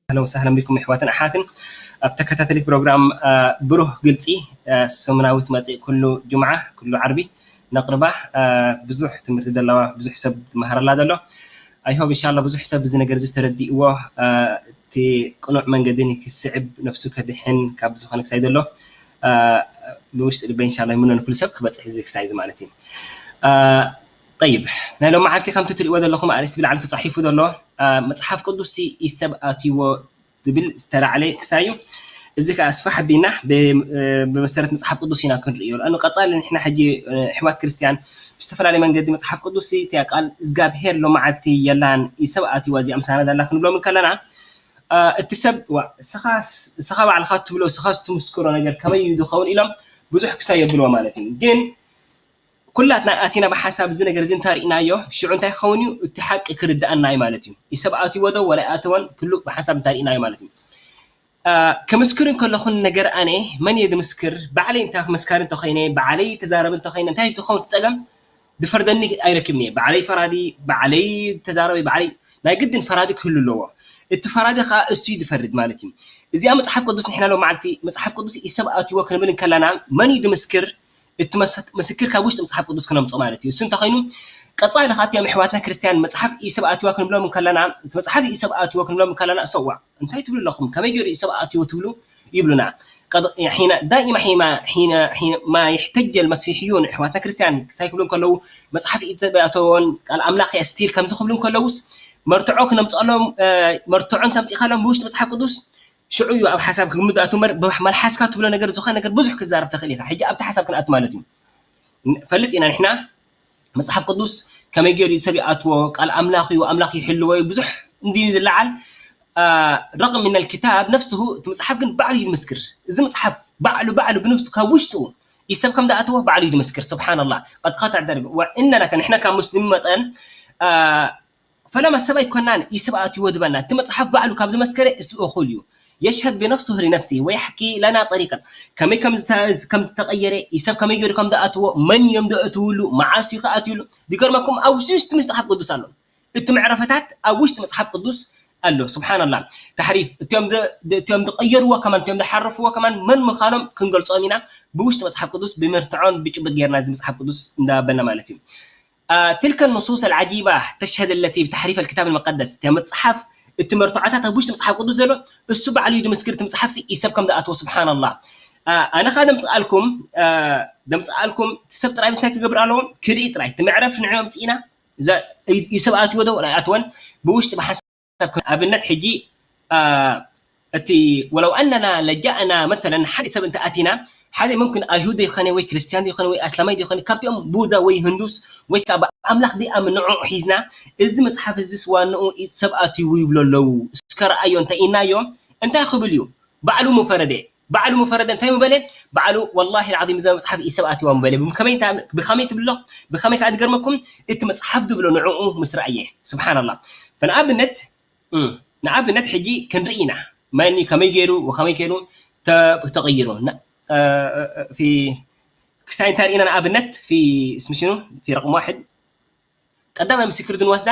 ኣህለን ወሰህለን ቢኩም ኣሕዋትን ኣሓትን ኣብ ተከታተሊት ፕሮግራም ብሩህ ግልፂ ሰሙናዊት መፅእ ኩሉ ጁምዓ ኩሉ ዓርቢ ነቕርባ። ብዙሕ ትምህርቲ ዘለዋ ብዙሕ ሰብ መሃረላ ዘሎ። I hope ኢንሻላ ብዙሕ ሰብ እዚ ነገር እዚ ተረዲእዎ እቲ ቅኑዕ መንገዲ ክስዕብ ነፍሱ ከድሕን ካብ ዝኾነ ክሳይ ዘሎ ብውሽጢ ልበ ኢንሻላ ይምኖ ንኩሉ ሰብ ክበፅሕ እዚ ክሳይ እዚ ማለት እዩ። ጠይብ ናይ ሎም መዓልቲ ከምቲ ትሪእዎ ዘለኹም ኣርእስቲ ብላዕሊ ተፃሒፉ ዘሎ መፅሓፍ ቅዱስ ኢሰብ ኣትይዎ ዝብል ዝተላዕለ ክሳይ እዩ። እዚ ከዓ ኣስፋሕ ኣቢልና ብመሰረት መፅሓፍ ቅዱስ ኢና ክንርእዮ። ኣኑ ቀፃሊ ንሕና ሕጂ ኣሕዋት ክርስትያን ብዝተፈላለየ መንገዲ መፅሓፍ ቅዱስ እቲያ ቃል እግዚኣብሄር ሎም መዓልቲ የላን ኢሰብ ኣትይዋ እዚኣ ምሳና ዘላ ክንብሎም እንከለና እቲ ሰብ ስኻ ባዕልኻ ትብሎ ስኻ ትምስክሮ ነገር ከመይ እዩ ዝኸውን ኢሎም ብዙሕ ክሳይ የብልዎ ማለት እዩ። ግን ኩላትና ኣቲና ብሓሳብ እዚ ነገር እዚ እንተሪእናዮ ሽዑ እንታይ ክኸውን እዩ እቲ ሓቂ ክርድኣና እዩ ማለት እዩ። ኢሰብ ኣትይዎ ዶ ወላ ኣይኣተወን ኩሉ ብሓሳብ እንተሪእናዮ ማለት እዩ። ክምስክር እንከለኹ ነገር ኣነ መን እየ ዝምስክር? ባዕለይ እንተ መስካሪ እንተኾይነ ባዕለይ ተዛረቢ እንተኾይነ እንታይ ትኸውን እቲ ፀገም? ዝፈርደኒ ኣይረክብን እየ። ባዕለይ ፈራዲ፣ ባዕለይ ተዛረቢ፣ ባዕለይ ናይ ግድን ፈራዲ ክህሉ ኣለዎ። እቲ ፈራዲ ከዓ እሱ እዩ ዝፈርድ ማለት እዩ። እዚኣ መፅሓፍ ቅዱስ ንሕና ሎም መዓልቲ መፅሓፍ ቅዱስ ኢሰብ ኣትይዎ ክንብል እንከለና መን እዩ ዝምስክር? እቲ መሰ- ምስክር ካብ ውሽጢ መፅሓፍ ቅዱስ ክነምፅኦ ማለት እዩ። እሱ እንተኾይኑ ቀፃሊ ካብቲኦም ኣሕዋትና ክርስትያን መፅሓፍ ኢሰብ ኣትይዋ ክንብሎም እንከለና እቲ መፅሓፍ ኢሰብ ኣትይዎ ክንብሎም እንከለና እሰዋ እንታይ ትብሉ ኣለኹም? ከመይ ገይሩ ኢሰብ ኣትይዎ ትብሉ ይብሉና። قد حين دائما حين حين حين ما يحتج المسيحيون ኣሕዋትና ክርስትያን ክሳይ ክብሉ እንከለዉ መፅሓፍ ኢሰብ ኣተወን ቃል ኣምላኽ እያ ስቲል ከምዚ ክብሉ እንከለዉስ መርትዖ ክነምፅኣሎም መርትዖ እንተምፂእካሎም ብውሽጢ መፅሓፍ ቅዱስ ሽዑ እዩ ኣብ ሓሳብ ክግምት ኣቱ እምበር ብመልሓስካ ትብሎ ነገር ዝኾነ ነገር ብዙሕ ክዛረብ ተኽእል ኢኻ። ሕጂ ኣብቲ ሓሳብ ክንኣቱ ማለት እዩ። ፈልጥ ኢና ንሕና መፅሓፍ ቅዱስ ከመይ ገይሩ እዩ ሰብ ይኣትዎ ቃል ኣምላኽ እዩ ኣምላኽ ይሕልዎ እዩ ብዙሕ እንዲ ዝለዓል ረቕም ምን ልክታብ ነፍስሁ እቲ መፅሓፍ ግን ባዕሉ እዩ ዝምስክር። እዚ መፅሓፍ ባዕሉ ባዕሉ ግን ካብ ውሽጡ እዩ ሰብ ከም ዝኣትዎ ባዕሉ እዩ ዝምስክር። ስብሓንላ ቀድ ካታዕ ደርግ ወእነና ንሕና ካብ ሙስሊም መጠን ፈለማ ሰብ ኣይኮናን ኢሰብ ኣትይዎ ዝበልና እቲ መፅሓፍ ባዕሉ ካብ ዝመስከረ እሱ እኹል እዩ። የሽሀድ ብነፍሱ ሊነፍሲ ወየሕኪ ለና ጠሪቀት ከመይ ከም ዝተቀየረ ኢሰብ ከመይ ገይሩ ከም ዝኣትዎ መን እዮም ዘእትውሉ መዓስ እዩ ክኣትውሉ ዝገርመኩም ኣብ ውሽጢ መፅሓፍ ቅዱስ ኣሎ። እቲ መዕረፈታት ኣብ ውሽጢ መፅሓፍ ቅዱስ ኣሎ። ስብሓንላ ታሕሪፍ እቲኦም ዝቀየርዎ ከማን እቲኦም ዝሓረፍዎ ከማን መን ምዃኖም ክንገልፆም ኢና። ብውሽጢ መፅሓፍ ቅዱስ ብመርትዖን ብጭብጥ ገይርና እዚ መፅሓፍ ቅዱስ እንዳበልና ማለት እዩ። تلك النصوص العجيبة تشهد التي بتحريف الكتاب المقدس እቲያ መፅሓፍ እቲ መርትዖታት ኣብ ውሽጢ መፅሓፍ ቅዱስ ዘሎ እሱ ባዕሉ እዩ ዝምስክር። እቲ መፅሓፍ ሲ ኢሰብ ከም ዝኣትዎ ስብሓንላ ኣነ ካ ደምፅኣልኩም ደምፅኣልኩም ሰብ ጥራይ እንታይ ክገብር ኣለዎም ክርኢ ጥራይ እቲ መዕረፍ ንዕኦም ፅኢና ኢሰብ ኣትዎ ዶ ኣይኣትወን ብውሽጢ ብሓሳብ ኣብነት ሕጂ እቲ ወለው ኣነና ለጃእና መተለን ሓደ ሰብ እንተ ኣቲና ሓደ ሙምክን ኣይሁድ ይኾነ ወይ ክርስትያን ይኾነ ወይ ኣስላማይ ይኾነ ካብቲኦም ቡዛ ወይ ህንዱስ ወይ ከዓ ኣምላኽ ዲኣምን ንዑ ሒዝና እዚ መፅሓፍ እዚ ስዋንኡ ሰብ ኣትይዎ ይብሉ ኣለዉ እስከ ረኣዮ እንተ ኢናዮ እንታይ ክብል እዩ? ባዕሉ ምፈረደ ባዕሉ ምፈረደ እንታይ ምበለ? ባዕሉ ወላሂ ልዓዚም እዛ መፅሓፍ ኢሰብ ኣትይዋ ምበለ ብከመይ ብከመይ ትብሎ? ብከመይ ከዓ ዝገርመኩም እቲ መፅሓፍ ዝብሎ ንዕኡ ምስ ረኣየ ስብሓንላ ንኣብነት ንኣብነት ሕጂ ክንርኢ ኢና መን ከመይ ገይሩ ከመይ ገይሩ ተቐይሩ ክሳይ እንታይ ርኢና ንኣብነት ስምሽኑ ረቅም ዋሕድ ቀዳማይ ምስክር ድንወስዳ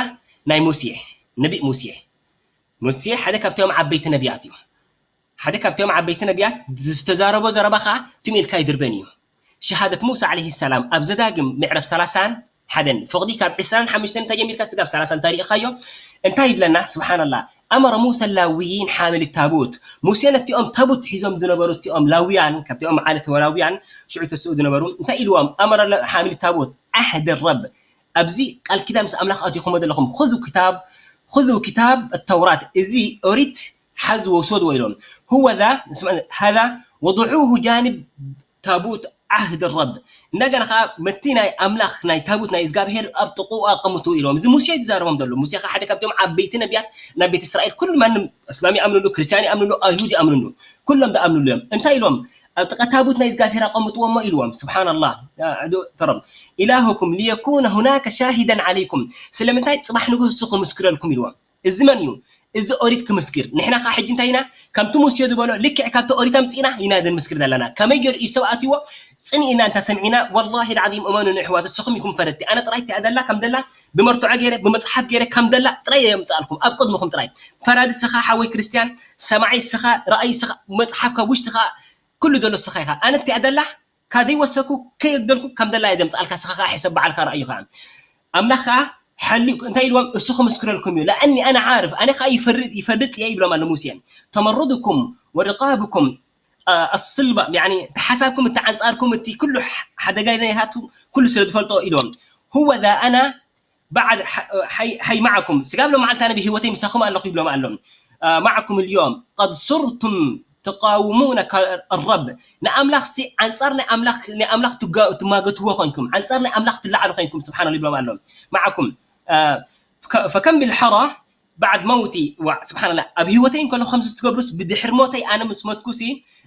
ናይ ሙሴ ነቢእ ሙሴ ሙሴ ሓደ ካብቶም ዓበይቲ ነቢያት እዩ ሓደ ካብቶም ዓበይቲ ነቢያት ዝተዛረቦ ዘረባ ከዓ ትም ኢልካ ይድርበን እዩ። ሸሃደት ሙሳ ዓለይሂ ሰላም ኣብ ዘዳግም ምዕራፍ ሰላሳን ሓደን ፍቕዲ ካብ ዕስራን ሓሙሽተን ተጀሚርካ ስጋብ ሰላሳ እንታይ ርኢኻዮ? እንታይ ይብለና? ስብሓንላ። ኣመረ ሙሳ ላዊይን ሓምል ታቡት፣ ሙሴ ነቲኦም ታቡት ሒዞም ዝነበሩ እቲኦም ላውያን፣ ካብቲኦም ዓለት ላውያን ሽዑ ተስኡ ዝነበሩ እንታይ ኢልዎም? ኣመረ ሓምል ታቡት ዓህድ ረብ፣ ኣብዚ ቃል ኪዳን ምስ ኣምላኽ ኣቲኹሞ ዘለኹም፣ ኹዙ ክታብ ኹዙ ክታብ ተውራት፣ እዚ ኦሪት ሓዝዎ ውሰድዎ ኢሎም። هو ذا هذا وضعوه جانب تابوت عهد الرب، እንደገና ከዓ መቲ ናይ ኣምላኽ ናይ ታቡት ናይ እግዚኣብሄር ኣብ ጥቕኡ ኣቐምጡ ኢሎም። እዚ ሙሴ ዝዛረቦም ዘሎ። ሙሴ ከዓ ሓደ ካብቶም ዓበይቲ ነቢያት ናይ ቤት እስራኤል፣ ኩሉ ማንም እስላም ይኣምንሉ፣ ክርስትያን ይኣምንሉ፣ ኣይሁድ ይኣምንሉ፣ ኩሎም ዝኣምንሉ እዮም። እንታይ ኢሎም? ኣብ ጥቓ ታቡት ናይ እግዚኣብሄር ኣቐምጥዎ እሞ ኢልዎም። ስብሓንላ። ተረም ኢላሁኩም ሊየኩነ ሁናከ ሻሂደን ዓለይኩም፣ ስለምንታይ ፅባሕ ንጉስ እሱ ክምስክረልኩም ኢልዎም። እዚ መን እዩ? እዚ ኦሪት ክምስክር። ንሕና ከዓ ሕጂ እንታይ ኢና? ከምቲ ሙሴ ዝበሎ ልክዕ ካብቲ ኦሪት ኣምፂእና ኢና ዘንምስክር ዘለና። ከመይ ገይሩ እዩ ሰብ ኣትዎ? ፅን ኢልና እንተ ሰሚዕና፣ ወላሂ ልዓዚም እመኑኒ ኣሕዋት፣ እስኹም ኢኹም ፈረድቲ። ኣነ ጥራይ እቲኣ ደላ ከም ደላ ብመርትዖ ገይረ፣ ብመፅሓፍ ገይረ ከም ደላ ጥራይ እየ የምፅኣልኩም፣ ኣብ ቅድምኹም ጥራይ። ፈራዲ ስኻ ሓወይ ክርስትያን፣ ሰማዒ ስኻ፣ ረኣይ ስኻ፣ መፅሓፍ ካብ ውሽጥኻ ኩሉ ዘሎ ስኻ ኢኻ። ኣነ እቲኣ ደላ ካብ ዘይወሰኩ ከየግደልኩ ከም ደላ እየ ዘምፅኣልካ፣ ስኻ ከዓ ሕሰብ በዓልካ ረኣዩ ከዓ። ኣምላኽ ከዓ ሓልዩ እንታይ ኢልዎም? እሱ ክምስክረልኩም እዩ። ለኣኒ ኣነ ዓርፍ፣ ኣነ ከዓ ይፈርድ፣ ይፈርድ እየ ይብሎም ኣሎ ሙሴ። ተመርዱኩም ወርቃብኩም ኣስልባ፣ ያኒ እቲ ሓሳብኩም፣ እቲ ኣንጻርኩም፣ እቲ ኩሉ ሓደጋ ናይሃትኩም ኩሉ ስለ ዝፈልጦ ኢልዎም። هو ذا أنا بعد حي معكم، ስጋብ ሎማዓልታ ኣነ ብህይወተይ ምሳኹም ኣለኹ ይብሎም ኣሎ። معكم اليوم قد صرتم تقاومون الرب، ንኣምላኽ ሲ ኣንጻር ናይ ኣምላኽ፣ ናይ ኣምላኽ ትጋ-፣ ትማገትዎ ኮይንኩም፣ ኣንጻር ናይ ኣምላኽ ትለዓሉ ኮይንኩም፣ ስብሓን ይብሎም ኣሎ። معكم فكم بالحرى بعد موتي، ስብሓንላ። ኣብ ህይወተይ እንከሎ ከምዚ ትገብሩስ ብድሕር ሞተይ ኣነ ምስ ሞትኩሲ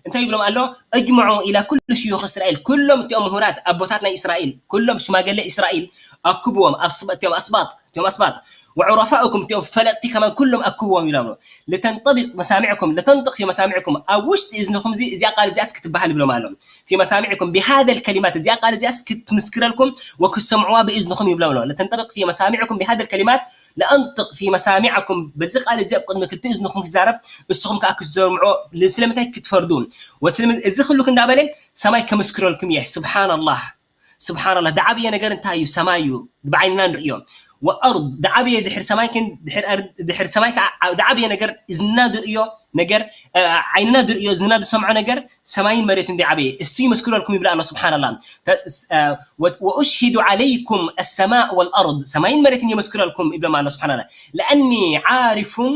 እንታይ ይብሎም ኣሎ? اجمعوا إلى كل شيوخ إسرائيل، ኩሎም እቲኦም ምሁራት ኣቦታት ናይ እስራኤል፣ ኩሎም ሽማገለ እስራኤል ኣክብዎም፣ ኣብ ስባ-፣ እቲኦም ኣስባጥ፣ እቲኦም ኣስባጥ وعرفاؤكم፣ እቲኦም ፈለጥቲ ከማን ኩሎም ኣክብዎም ይብሎም ኣሎ። لتنطبق مسامعكم، لتنطق في مسامعكم، ኣብ ውሽጢ እዝንኹም እዚ፣ እዚኣ ቃል እዚኣስ ክትበሃል ይብሎም ኣሎ። في مسامعكم بهذا الكلمات، እዚኣ ቃል እዚኣስ ክትምስክረልኩም ወክሰምዕዋ ብእዝንኹም ይብሎም ኣሎ። لتنطبق في مسامعكم بهذا الكلمات لأنطق في مسامعكم፣ በዚ ቃል እዚ ኣብ ቅድሚ ክልተ እዝንኹም ክዛረብ፣ እስኹም ከዓ ክትሰምዖ። ስለምንታይ ክትፈርዱ? ወስለምን እዚ ኩሉ ክንዳበለ ሰማይ ከምስክረልኩም እየ። ስብሓንላህ። ስብሓንላህ። ዝዓበየ ነገር እንታይ እዩ? ሰማይ እዩ፣ ብዓይንና ንርእዮ። ወኣርድ፣ ዝዓበየ ድሕሪ ሰማይ ክን-፣ ድሕሪ ኣር-፣ ድሕሪ ሰማይ ከዓ ዓ-፣ ዝዓበየ ነገር እዝንና ዝርእዮ ነገር፣ እ፣ ዓይንና ዝርእዮ፣ እዝንና ዝሰምዖ ነገር ሰማይን መሬትን ዝዓበየ እሱ ይመስክረልኩም ይብል ኣሎ። ስብሓንላህ። ተ-፣ ስ-፣ እ፣ ወ-፣ ወኡሽሂዱ ዓለይኩም ኣሰማእ ወልኣርድ፣ ሰማይን መሬትን የመስክረልኩም ይብሎም ኣሎ። ስብሓንላህ። ለኣኒ ዓሪፉን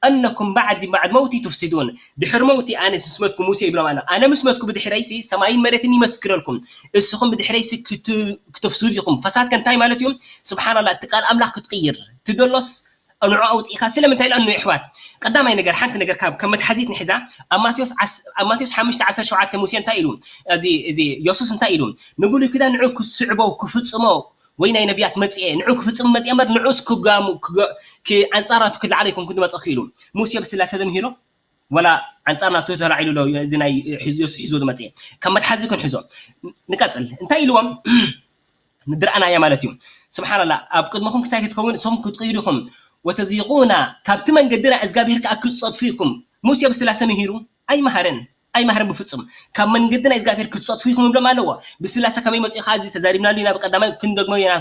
ኣነኩም ባዕድ፣ ባዕድ መውቲ ቱፍሲዱን፣ ድሕሪ መውቲ ኣነ ምስ መትኩ፣ ሙሴ ይብሎም ኣሎ፣ ኣነ ምስ መትኩ ብድሕረይሲ ሰማይን መሬትን ይመስክረልኩም፣ እስኹም ብድሕረይሲ ክት-፣ ክትፍስዱ ኢኹም። ፈሳድ ከ እንታይ ማለት እዩ? ስብሓንላህ፣ እቲ ቃል ኣምላኽ ክትቅይር ትደሎስ ንዑ ኣውፂእካ። ስለምንታይ ኢሉ? ኣኑ የሕዋት፣ ቀዳማይ ነገር፣ ሓንቲ ነገር ካብ፣ ካብ መትሓዚት ንሕዛ። ኣብ ማቴዎስ ዓስ-፣ ኣብ ማቴዎስ ሓሙሽተ ዓሰርተ ሸውዓተ ሙሴ እንታይ ኢሉ? እዚ፣ እዚ የሱስ እንታይ ኢሉ? ንብሉይ ኪዳን ንዑ ክስዕቦ፣ ክፍጽሞ፣ ወይ ናይ ነቢያት መጽኤ፣ ንዑ ክፍጽም መጽኤ እምበር፣ ንዑስ ክጋሙ፣ ክገ-፣ ክ-፣ ኣንጻር ናቱ ክለዓል ኣይኮንኩን ዝመጸኹ ኢሉ። ሙሴ ብስላሴ ዶ ምሂሮ? ወላ ኣንጻር ናቱ ተላዒሉ ዶ? እዚ ናይ ሒዙ፣ የሱስ ሒዙ ዝመጽኤ። ካብ መትሓዚ ክንሕዞ። ንቀጽል። እንታይ ኢልዎም? ንድርኣናያ ማለት እዩ። ስብሓንላህ፣ ኣብ ቅድመኹም ክሳይ ክትከውን፣ ንስኹም ክትቅይዱ ኢኹም። ወተዚቑና፣ ካብቲ መንገድና እግዚኣብሔር ከኣ ክትጸድፉ ኢኹም። ሙሴ ብስላሴ ምሂሩ? ኣይመሃረን። ኣይመሃረን ብፍጹም። ካብ መንገድና እግዚኣብሔር ክትጸድፉ ኢኹም ይብሎም ኣለዎ። ብስላሴ ከመይ መጺኡ ከኣ እዚ ተዛሪብናሉ ኢና፣ ብቀዳማይ ክንደግሞ ኢና፣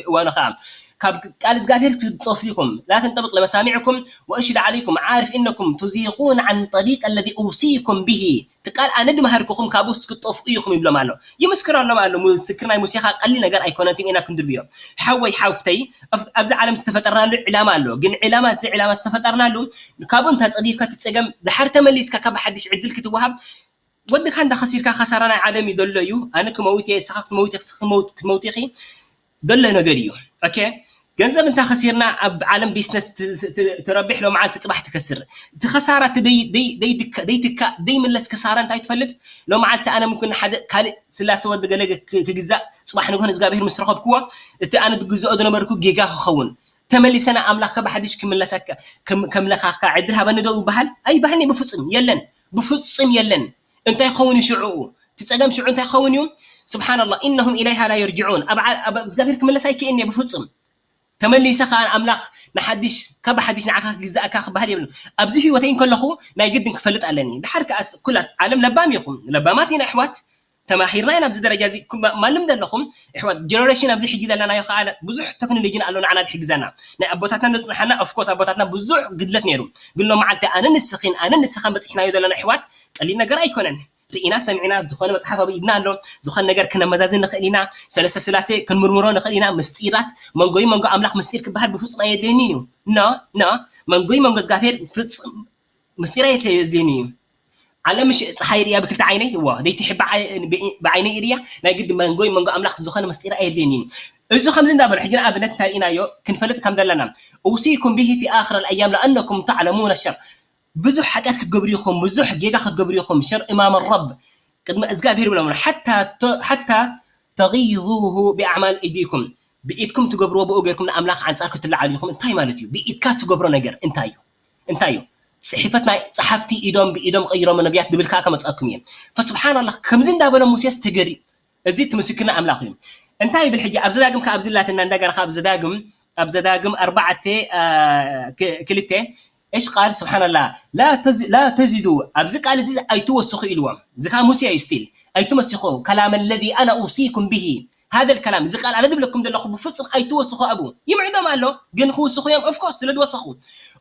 እዋኑ ከኣ። ካብ ቃል እግዚኣብሔር ክትጸድፉ ኢኹም። ላ ተንጠብቅ ለመሳሚዕኩም ወእሽድ ዓለይኩም ዓርፍ ኢነኩም ቱዚቑን ዓን ጠሪቅ ኣለዚ ኡውሲኩም ብሂ። እቲ ቃል ኣነ ድመሃርኩኹም ካብኡ ክትጠፍኡ ኢኹም ይብሎም ኣሎ። ይምስክረሎም ኣሎ። ምስክር ናይ ሙሴ ከኣ ቀሊል ነገር ኣይኮነን፣ ከምኡ ኢና ክንድርብዮ። ሓወይ ሓፍተይ፣ ኣብ-፣ ኣብዚ ዓለም ዝተፈጠርናሉ ዕላማ ኣሎ። ግን ዕላማ፣ እቲ ዕላማ ዝተፈጠርናሉ፣ ካብኡ እንተ ጸዲፍካ እቲ ጸገም፣ ድሓር ተመሊስካ ካብ ሓድሽ ዕድል ክትወሃብ፣ ወድኻ እንዳ ኸሲርካ፣ ኸሳራ ናይ ዓለም እዩ ዘሎ እዩ። ኣነ ክመውት እየ፣ እስኻ ክትመውት ኢኺ፣ ክትመውት ኢኺ፣ ዘሎ ነገር እዩ። ኦኬ? ገንዘብ እንተ ኸሲርና፣ ኣብ ዓለም ቢስነስ ት-፣ ት-፣ ትረብሕ፣ ሎመዓልቲ ጽባሕ ትከስር። እቲ ኸሳራ እቲ ደይ-፣ ደይ-፣ ደይትካ-፣ ደይትካእ፣ ደይምለስ ክሳራ እንታይ ትፈልጥ? ሎመዓልቲ ኣነ ምምክን ሓደ ካልእ ስላሰ ወዲ ገለ ክ-፣ ክግዛእ፣ ጽባሕ ንግሆ ንእግዚኣብሔር ምስ ረኸብክዎ፣ እቲ ኣነ ዝግዝኦ ዝነበርኩ ጌጋ ክኸውን። ተመሊሰ ናብ ኣምላኽ ካብ ሓድሽ ክምለሰካ፣ ከም-፣ ከምለኻካ ዕድል ሃበኒ ዶ ይበሃል? ኣይበሃልን'ዩ ብፍጹም፣ የለን። ብፍጹም የለን። እንታይ ክኸውን እዩ ሽዑኡ? እቲ ጸገም ሽዑ እንታይ ክኸውን እዩ? ስብሓንላህ፣ ኢነሁም ኢለይሃ ላ የርጅዑን። ኣብ ዓ-፣ ኣብ እግዚኣብሔር ክምለስ ኣይክእልን እየ ብፍጹም። ተመሊሰ ከኣ ኣምላኽ ንሓድሽ ካብ ሓድሽ ንዓኻ ክግዛእካ ክበሃል የብሉ። ኣብዚ ህይወተይ እንከለኹ ናይ ግድን ክፈልጥ ኣለኒ። ድሓር ከኣስ ኩላት ዓለም ለባም ኢኹም፣ ለባማት ኢና ኣሕዋት፣ ተማሂርና ኢና ኣብዚ ደረጃ እዚ። ማልም ዘለኹም ኣሕዋት ጀነሬሽን ኣብዚ ሕጂ ዘለናዮ ከዓ ብዙሕ ቴክኖሎጂ ኣሎ ንዓና ዝሕግዘና። ናይ ኣቦታትና ንፅንሓና ኦፍኮርስ ኣቦታትና ብዙሕ ግድለት ነይሩ። ግን ሎም መዓልቲ ኣነ ንስኺን ኣነ ንስኻን በፂሕናዮ ዘለና ኣሕዋት ቀሊል ነገር ኣይኮነን። ርኢና ሰሚዕና ዝኾነ መፅሓፍ ኣብ ኢድና ኣሎ፣ ዝኾነ ነገር ክነመዛዝን ንኽእል ኢና፣ ሰለስተ ስላሴ ክንምርምሮ ንኽእል ኢና። ምስጢራት መንጎይ መንጎ ኣምላኽ ምስጢር ክበሃል ብፍፁም ኣየድልየኒን እዩ። ኖ ኖ መንጎይ መንጎ እግዚኣብሔር ፍፁም ምስጢር ኣየድልየኒን እዩ። ዓለም ምሽ ፀሓይ ርእያ ብክልተ ዓይነይ እዎ ደይቲ ብዓይነይ ርእያ ናይ ግዲ መንጎይ መንጎ ኣምላኽ ዝኾነ ምስጢር ኣየድልየኒን እዩ። እዚ ከምዚ እንዳበሉ ሕጂ ንኣብነት እንታይ ርኢናዮ ክንፈልጥ ከም ዘለና أوصيكم به في آخر الأيام لأنكم تعلمون الشر ብዙሕ ሓጢኣት ክትገብሩ ኢኹም፣ ብዙሕ ጌጋ ክትገብሩ ኢኹም። ሸር እማም ረብ ቅድሚ እግዚኣብሔር ይብሎም ሓታ ተጊዙሁ ብኣዕማል ኢዲኩም ብኢድኩም ትገብርዎ ብኡ ጌርኩም ንኣምላኽ ኣንጻር ክትለዓሉ ኢኹም። እንታይ ማለት እዩ? ብኢድካ ትገብሮ ነገር እንታይ እዩ? እንታይ እዩ? ጽሒፈት ናይ ጸሓፍቲ ኢዶም ብኢዶም ቀይሮም ነቢያት ድብል ከዓ ከመጻኩም እየ። ፈስብሓን ኣላህ ከምዚ እንዳበለ ሙሴስ ተገሪ እዚ እቲ ምስክርና ኣምላኽ እዩ። እንታይ ይብል ሕጂ ኣብ ዘዳግም ከ ኣብዚ ላትና እንደገና ከ ኣብ ዘዳግም ኣብ ዘዳግም ኣርባዕተ ክልተ እሽ ቃል ስብሓንላ ላ ተዚዱ ኣብዚ ቃል እዚ ኣይትወስኹ ኢልዎም። እዚ ከዓ ሙሴ እዩ ስቲል ኣይትመሲኹ ከላም ለዚ ኣና ኡሲኩም ብሂ ሃደ ልከላም እዚ ቃል ኣነ ዝብለኩም ዘለኹ ብፍፁም ኣይትወስኹ። ኣብኡ ይምዕዶም ኣሎ ግን ክውስኹ እዮም። ኦፍኮርስ ስለ ዝወሰኹ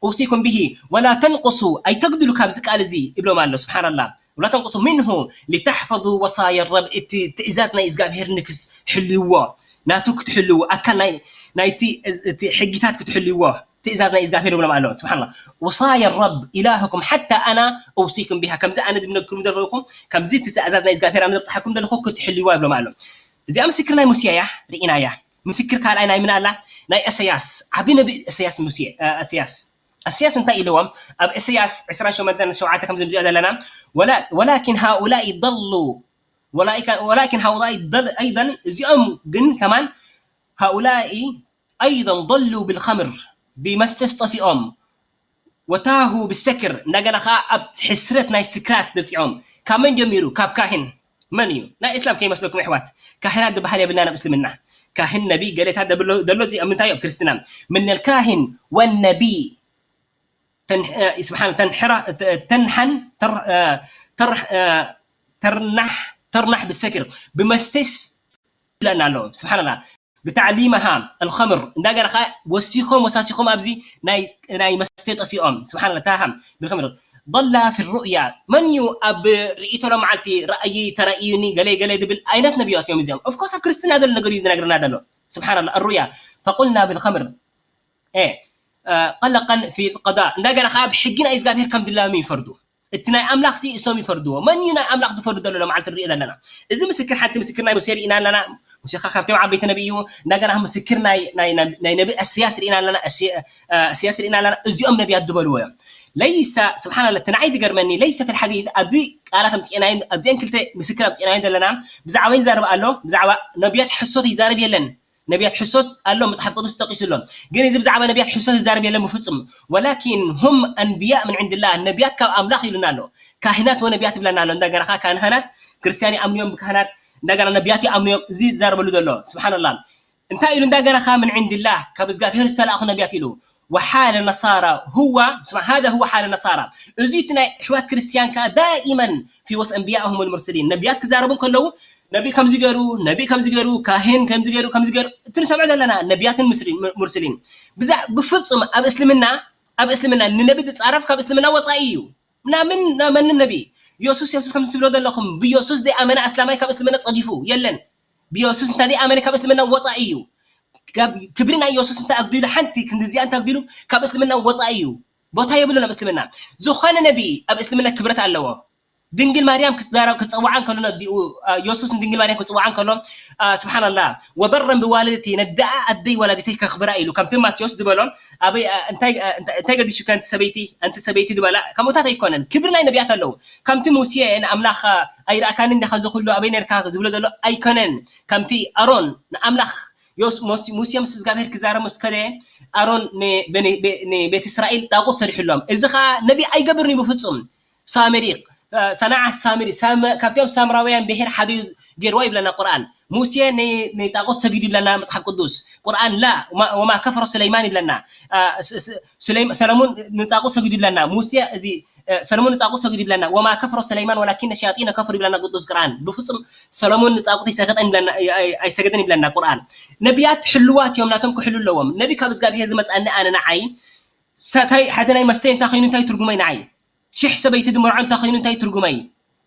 ኡሲኩም ብሂ ወላ ተንቁሱ ኣይተግድሉ ካብዚ ቃል እዚ ይብሎም ኣሎ። ስብሓንላ ወላ ተንቁሱ ምንሁ ሊተሕፈዙ ወሳየ ረብ እቲ ትእዛዝ ናይ እግዚኣብሔር ንክትሕልዎ ናቱ ክትሕልዎ ኣካል ናይቲ ሕጊታት ክትሕልዎ ትእዛዝ ናይ እግዚኣብሔር ይብሎም ኣሎ። ስብሓንላ ወሳየ ረብ ኢላህኩም ሓታ ኣና ኡሲኩም ቢሃ ከምዚ ኣነ ዝብነግርኩም ዘለኹ ከምዚ እቲ ትእዛዝ ናይ እግዚኣብሔር ኣነ ዘብፅሓኩም ዘለኹ ክትሕልዋ ይብሎም ኣሎ። እዚኣ ምስክር ናይ ሙሴ እያ ርኢናያ። ምስክር ካልኣይ ናይ ምን ኣላ ናይ እሰያስ ዓቢ ነቢ እሰያስ ሙሴ እሰያስ እሰያስ እንታይ ኢልዎም ኣብ እሰያስ ዕስራን ሸሞንተን ሸውዓተ ከምዚ ንሪኦ ዘለና ወላኪን ሃኡላኢ ضሉ ወላኪን ሃኡላኢ ኣይضን እዚኦም ግን ከማን ሃኡላኢ ኣይضን ضሉ ብልኸምር ብመስተስ ጠፊኦም ወታሁ ብሰክር እንደገና ከዓ ኣብ ሕስረት ናይ ስክራት ደፊዖም ካብ መን ጀሚሩ ካብ ካህን መን እዩ ናይ እስላም ከይመስለኩም ኣሕዋት ካህናት ዝበሃል የብልናን ኣብ እስልምና ካህን ነቢ ገሌታት ደሎ እዚ ኣብ ምንታይ ኣብ ክርስትና ምን ልካህን ወነቢ ስብሓን ተንሕራ ተንሓን ተርናሕ ተርናሕ ብሰክር ብመስተስ ይብለና ኣሎ ስብሓንላ ብታዕሊምሃ ኣልኸምር እንዳገና ከዓ ወሲኾም ወሳሲኾም ኣብዚ ናይ መስተ ጠፊኦም ስብሓንላ ታሃ ብልኸምር ضل في الرؤيا መን እዩ ኣብ ርእይቶ ሎም መዓልቲ ራእይ ተራእዩኒ ገለ ገለ ዝብል ዓይነት ነቢያት እዮም እዚኦም ኦፍኮርስ ኣብ ክርስትና ዘሎ ነገር እዩ ዝነግርና ዘሎ ስብሓንላ الرؤيا فقلنا بالخمر قلقا في القضاء እንዳገና ከዓ ብሕጊ ናይ እግዚኣብሔር ከም ድላሚ ይፈርዱ እቲ ናይ ኣምላኽ ሲ እሶም ይፈርድዎ መን እዩ ናይ ኣምላኽ ዝፈርዱ ዘሎ ሎም መዓልቲ ንሪኦ ዘለና እዚ ምስክር ሓንቲ ምስክር ናይ ሙሴ ርኢና ኣለና ሙሴ ከዓ ካብቶም ዓበይቲ ነቢ እዩ እንዳገና ምስክር ናይ ነቢ እስያስ ርኢና ኣለና እስያስ ርኢና ኣለና እዚኦም ነቢያት ዝበልዎ እዮም ለይሰ ስብሓን እቲ ንዓይ ዝገርመኒ ለይሰ ፊ ልሓዲት ኣብዚ ቃላት ኣምፅኤናዮ ኣብዚአን ክልተ ምስክር ኣምፅኤናዮ ዘለና ብዛዕባ ይዛረብ ኣሎ ብዛዕባ ነቢያት ሕሶት ይዛረብ የለን ነቢያት ሕሶት ኣሎ መፅሓፍ ቅዱስ ተጠቂሱ ኣሎ ግን እዚ ብዛዕባ ነቢያት ሕሶት ይዛረብ የለን ብፍፁም ወላኪን ሁም ኣንብያ ምን ዕንድላህ ነቢያት ካብ ኣምላኽ ይብልና ኣሎ ካህናት ወነቢያት ይብለና ኣሎ እንደገና ከዓ ካህናት ክርስትያን ይኣምንዮም ብካህናት እንደገና ነቢያት ይኣምንዮም እዚ ይዛረበሉ ዘሎ ስብሓንላ እንታይ ኢሉ እንደገና ከዓ ምን ዕንድላህ ካብ እግዚኣብሔር ዝተላእኹ ነቢያት ኢሉ وحال النصارى هو هذا هو حال النصارى እዚ እቲ ናይ ኣሕዋት ክርስትያን ከዓ دائما في وصف أنبيائهم والمرسلين ነቢያት ክዛረቡ ከለዉ ነቢ ከምዚ ገሩ ነቢ ከምዚ ገሩ ካህን ከምዚ ገሩ ከምዚ ገሩ እቲ ንሰምዖ ዘለና ነቢያትን ሙርሰሊን ብዛ ብፍፁም ኣብ እስልምና ኣብ እስልምና ንነቢ ዝፃረፍ ካብ እስልምና ወፃኢ እዩ ናምን ናመንም ነቢ የሱስ የሱስ ከምዚ ትብሎ ዘለኹም ብየሱስ ዘይኣመነ ኣስላማይ ካብ እስልምና ፀዲፉ የለን ብየሱስ እንተ ዘይኣመነ ካብ እስልምና ወፃኢ እዩ ክብሪ ናይ የሱስ እንተ ኣጉዲሉ ሓንቲ ክንዲዚኣ እንተ ኣጉዲሉ ካብ እስልምና ወፃኢ እዩ ቦታ የብሉን ኣብ እስልምና ዝኾነ ነቢ ኣብ እስልምና ክብረት ኣለዎ ድንግል ማርያም ክዛረብ ክፀዋዓ እንከሎ ነዲኡ የሱስ ንድንግል ማርያም ክፅዋዓ እንከሎ ስብሓንላ ወበረን ብዋልድቲ ነዳኣ ኣደይ ወላዲተይ ከኽብራ ኢሉ ከምቲ ማቴዎስ ዝበሎ ኣበይ እንታይ ገዲሹ ከንቲ ሰበይቲ ኣንቲ ሰበይቲ ዝበላ ከምኡታት ኣይኮነን ክብሪ ናይ ነቢያት ኣለዉ ከምቲ ሙሴ ንኣምላኽ ኣይረኣካን እንዲኻ እዚ ኩሉ ኣበይ ነርካ ዝብሎ ዘሎ ኣይኮነን ከምቲ ኣሮን ንኣምላኽ ሙሴ ምስ እግዚኣብሔር ክዛረብ ምስ ከደ ኣሮን ንቤት እስራኤል ጣቁት ሰሪሕሎም እዚ ከዓ ነቢ ኣይገብርን እዩ ብፍፁም ሳመሪቅ ሰናዓ ሳምሪ፣ ሳም-፣ ካብቶም ሳምራውያን ብሄር ሓደ እዩ ገይርዋ ይብለና ቁርኣን። ሙሴ ን-፣ ንጣቁት ሰጊዱ ይብለና መጽሓፍ ቅዱስ። ቁርኣን ላ፣ ወማ-፣ ወማ ከፈረ ሱለይማን ይብለና። አ፣ ስ-፣ ስ-፣ ሱለይም-፣ ሰለሙን ንጣቁት ሰጊዱ ይብለና። ሙሴ እዚ፣ እ፣ ሰለሙን ንጣቁት ሰጊዱ ይብለና። ወማ ከፈረ ሱለይማን ወላኪነ ሸያጢነ ከፈሩ ይብለና ቅዱስ ቁርኣን። ብፍጹም ሰለሙን ንጣቁት ኣይሰገጠን ይብለና፣ ኣይ-፣ ኣይ-፣ ኣይሰገደን ይብለና ቁርኣን። ነቢያት ሕልዋት እዮም፣ ናቶም ክሕሉ ኣለዎም። ነቢ ካብ እግዚኣብሄር ዝመጽኣኒ ኣነ ንዓይ፣ ሰታይ ሓደ ናይ መስተ እንታይ ኮይኑ እንታይ ትርጉመይ ንዓይ? ሽሕ ሰበይቲ ድመርዖ እንታይ ኮይኑ እንታይ ትርጉመይ?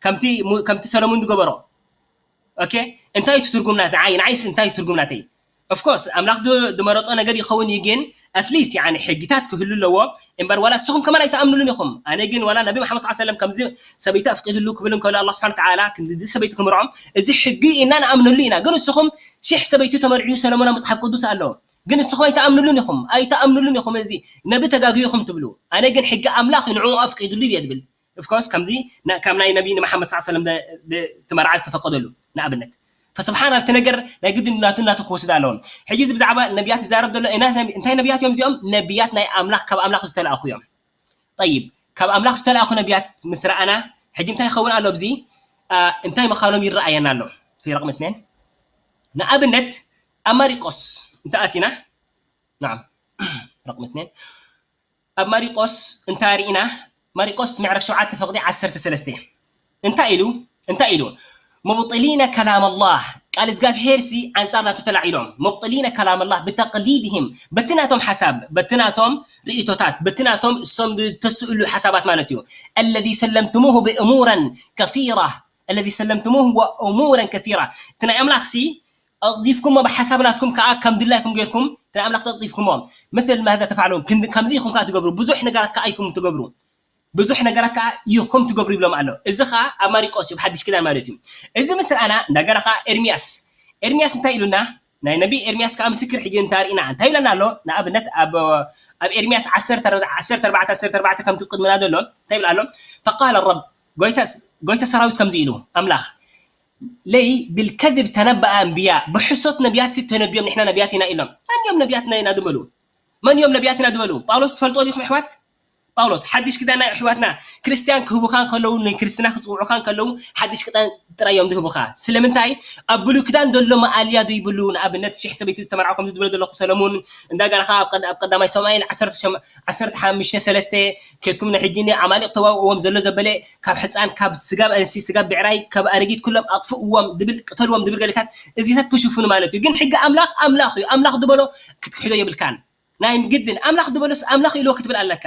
ከምቲ ሙ-፣ ከምቲ ሰለሙን ዝገበሮ። ኦኬ? እንታይ እዩ ትርጉም ናት-፣ ንዓይ፣ ንዓይስ እንታይ እዩ ትርጉም ናተይ? Of course፣ ኣምላኽ ድ-፣ ድመረጾ ነገር ይኸውን እዩ፣ ግን at least፣ ያኒ፣ ሕግታት ክህሉ ኣለዎ። እምበር ዋላ ንስኹም ከማን ኣይትኣምኑሉን ኢኹም። ኣነ ግን ዋላ ነቢ መሓመድ ሰለላሁ ዐለይሂ ወሰለም ከምዚ ሰበይቲ ኣፍቂድሉ ክብል እንከሎ፣ ኣላህ ስብሓነ ወተዓላ ክንዲ ሰበይቲ ክምርዖም፣ እዚ ሕጊ ኢና ንኣምነሉ ኢና። ግን ንስኹም ሽሕ ሰበይቲ ተመርዕዩ ሰለሙን ኣብ መጽሓፍ ቅዱስ ኣሎ። ግን ንስኹም ኣይትኣምኑሉን ኢኹም፣ ኣይትኣምኑሉን ኢኹም። እዚ ነቢ ተጋግዩ ኢኹም ትብሉ። ኣነ ግን ሕጊ ኣምላኽ ንዕኡ ኣፍቂድሉ እየ ዝብል። Of course፣ ከምዚ ና-፣ ካብ ናይ ነቢ ንመሓመድ ሰለላሁ ዐለይሂ ወሰለም ደ-፣ ደ-፣ ትመርዓ ዝተፈቀደሉ፣ ንኣብነት። ፈስብሓን እቲ ነገር ናይ ግድን ናቱ፣ ናቱ ክወስድ ኣለዎም። ሕጂ እዚ ብዛዕባ ነቢያት ይዛረብ ዘሎ፣ እና-፣ እንታይ ነቢያት እዮም እዚኦም? ነቢያት ናይ ኣምላኽ፣ ካብ ኣምላኽ ዝተላእኹ እዮም። ጠይብ፣ ካብ ኣምላኽ ዝተላእኹ ነቢያት ምስ ረኣና፣ ሕጂ እንታይ ይኸውን ኣሎ ኣብዚ? አ፣ እንታይ ምዃኖም ይረኣየና ኣሎ። ፊ ረቕሚ እትኔን። ንኣብነት፣ ኣብ ማሪቆስ እንተኣቲና፣ ናዓም፣ ረቕሚ እትኔን። ኣብ ማሪቆስ እንታይ ርኢና? ማሪቆስ ምዕራፍ ሸውዓተ ፈቕዲ ዓሰርተ ሰለስተ። እንታይ ኢሉ? እንታይ ኢሉ? ሙብጢሊነ ከላም ኣላህ፣ ቃል እግዚኣብሄር ሲ ኣንጻር ናቱ ተላዒሎም። ሙብጢሊነ ከላም ኣላህ ብተቅሊድህም፣ በቲ ናቶም ሓሳብ፣ በቲ ናቶም ርእይቶታት፣ በቲ ናቶም እሶም ዝተስእሉ ሓሳባት ማለት እዩ። ኣለዚ ሰለምትሙሁ ብእሙረን ከሲራ፣ ኣለዚ ሰለምትሙሁ ወእሙረን ከሲራ። እቲ ናይ ኣምላኽ ሲ ኣጽዲፍኩሞ ብሓሳብ ናትኩም ከኣ ከም ድላይኩም ጌርኩም፣ እቲ ናይ ኣምላኽ ኣጽዲፍኩሞ። مثل ماذا تفعلون؟ ክንዲ-፣ ከምዚ ኢኹም ከኣ ትገብሩ። ብዙሕ ነገራት ከኣ ኢኹም ትገብሩ። ብዙሕ ነገራት ከኣ ኢኹም ትገብሩ ይብሎም ኣሎ። እዚ ከኣ ኣብ ማሪቆስ እዩ፣ ሓድሽ ኪዳን ማለት እዩ። እዚ ምስ ረኣና፣ እንደገና ከኣ ኤርምያስ። ኤርምያስ እንታይ ኢሉና? ናይ ነቢ ኤርምያስ ከኣ ምስክር ሕጂ እንተሪእና፣ እንታይ ይብለና ኣሎ? ንኣብነት ኣብ፣ ኣብ ኤርምያስ ዓሰርተ፣ ዓሰርተ ኣርባዕተ፣ ዓሰርተ ኣርባዕተ ከምቲ ቅድምና ዘሎ፣ እንታይ ይብል ኣሎ? ፈቃለ ረብ፣ ጎይታ፣ ጎይታ ሰራዊት ከምዚ ኢሉ፣ ኣምላኽ፣ ለይ ብልከዝብ ተነበአ ኣንብያ፣ ብሕሶት ነቢያት ሲ ተነብዮም፣ ንሕና ነቢያት ኢና ኢሎም። መን እዮም ነቢያት ኢና ዝበሉ? መን እዮም ነቢያት ኢና ዝበሉ? ጳውሎስ ትፈልጥዎ ዲኹም ኣሕዋት? ጳውሎስ፣ ሓድሽ ኪዳን ናይ ኣሕዋትና ክርስትያን ክህቡኻ እንከለዉ፣ ንክርስትና ክጽውዑኻ እንከለዉ፣ ሓድሽ ኪዳን ጥራይ እዮም ዝህቡኻ። ስለምንታይ? ኣብ ብሉይ ኪዳን ዘሎ መኣልያ ዘይብሉ፣ ንኣብነት፣ ሽሕ ሰበይቲ ዝተመርዓ ከምዚ ዝብሎ ዘለኹ ሰለሙን፣ እንደገና ኸዓ ኣብ ቀድ-፣ ኣብ ቀዳማይ ሳሙኤል ዓሰርተ ሸም-፣ ዓሰርተ ሓሙሽተ ሰለስተ፣ ኬድኩም ንሕጂ ንዓማሊቕ ተዋግእዎም ዘሎ ዘበለ፣ ካብ ሕፃን፣ ካብ ስጋብ ኣንስቲ፣ ስጋብ ብዕራይ፣ ካብ ኣረጊት ኩሎም ኣጥፍእዎም ድብል፣ ቅተልዎም ድብል ገለታት፣ እዚታት ክሽፍኑ ማለት እዩ። ግን ሕጊ ኣምላኽ ኣምላኽ እዩ። ኣምላኽ ዝበሎ ክትክሕዶ የብልካን። ናይ ግድን ኣምላኽ ዝበሎስ ኣምላኽ ኢልዎ ክትብል ኣለካ።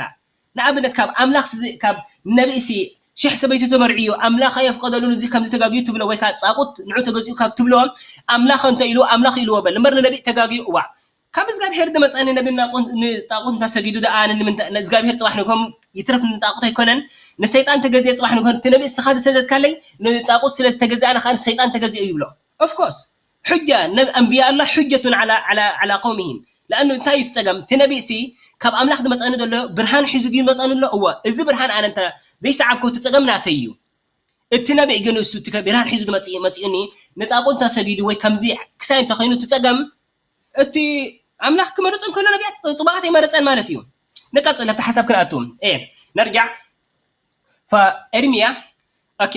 ንኣብነት ካብ ኣምላኽ ስ-፣ ካብ ነቢእሲ ሽሕ ሰበይቲ ተመርዕዮ ኣምላኽ ኣየፍቀደሉን እዚ ከምዚ ተጋግዩ ትብሎ ወይ ከዓ ጻቁት ንዑ ተገዚኡ ካብ ትብሎ ኣምላኽ እንተ ኢልዎ ኣምላኽ ኢልዎ በል እምበር ንነቢእ ተጋግዩ እዋዕ ካብ እግዚኣብሔር ዝመጸ ንነቢ ናቁን-፣ ንጣቁት እንተሰጊዱ ደኣ ንእግዚኣብሔር ጽባሕ ንግሆም ይትረፍ ንጣቁት ኣይኮነን ንሰይጣን ተገዝየ ጽባሕ ንግሆ እቲ ነቢ እስኻ ዝሰደድካለይ ንጣቁት ስለ ዝተገዝኣ ንኻ ንሰይጣን ተገዝኦ ይብሎ። Of course ሑጃ ነብ ኣንብያ ኣላ ሑጀቱን ዓላ ዓላ ዓላ ቀውሚሂም ለኣኑ እንታይ እዩ እቲ ጸገም እቲ ነቢ እሲ ካብ ኣምላኽ ዝመጸኒ ዘሎ ብርሃን ሒዙ ድዩ ዝመጸኒ ኣሎ እወ እዚ ብርሃን ኣነ እንተ ዘይሰዓብኮ እቲ ጸገም ናተይ እዩ እቲ ነቢ ግን እሱ እቲ ብርሃን ሒዙ ዝመጽእ መጽኡኒ ንጣቁት እንተ ሰዲዱ ወይ ከምዚ ክሳይ እንተ ኮይኑ እቲ ጸገም እቲ ኣምላኽ ክመርጽ እንከሎ ነቢያት ጽቡቓት ኣይመረጸን ማለት እዩ። ንቀጽል ኣብቲ ሓሳብ ክንኣቱ። ኤ ነርጃዕ ፈኤርምያ ኦኬ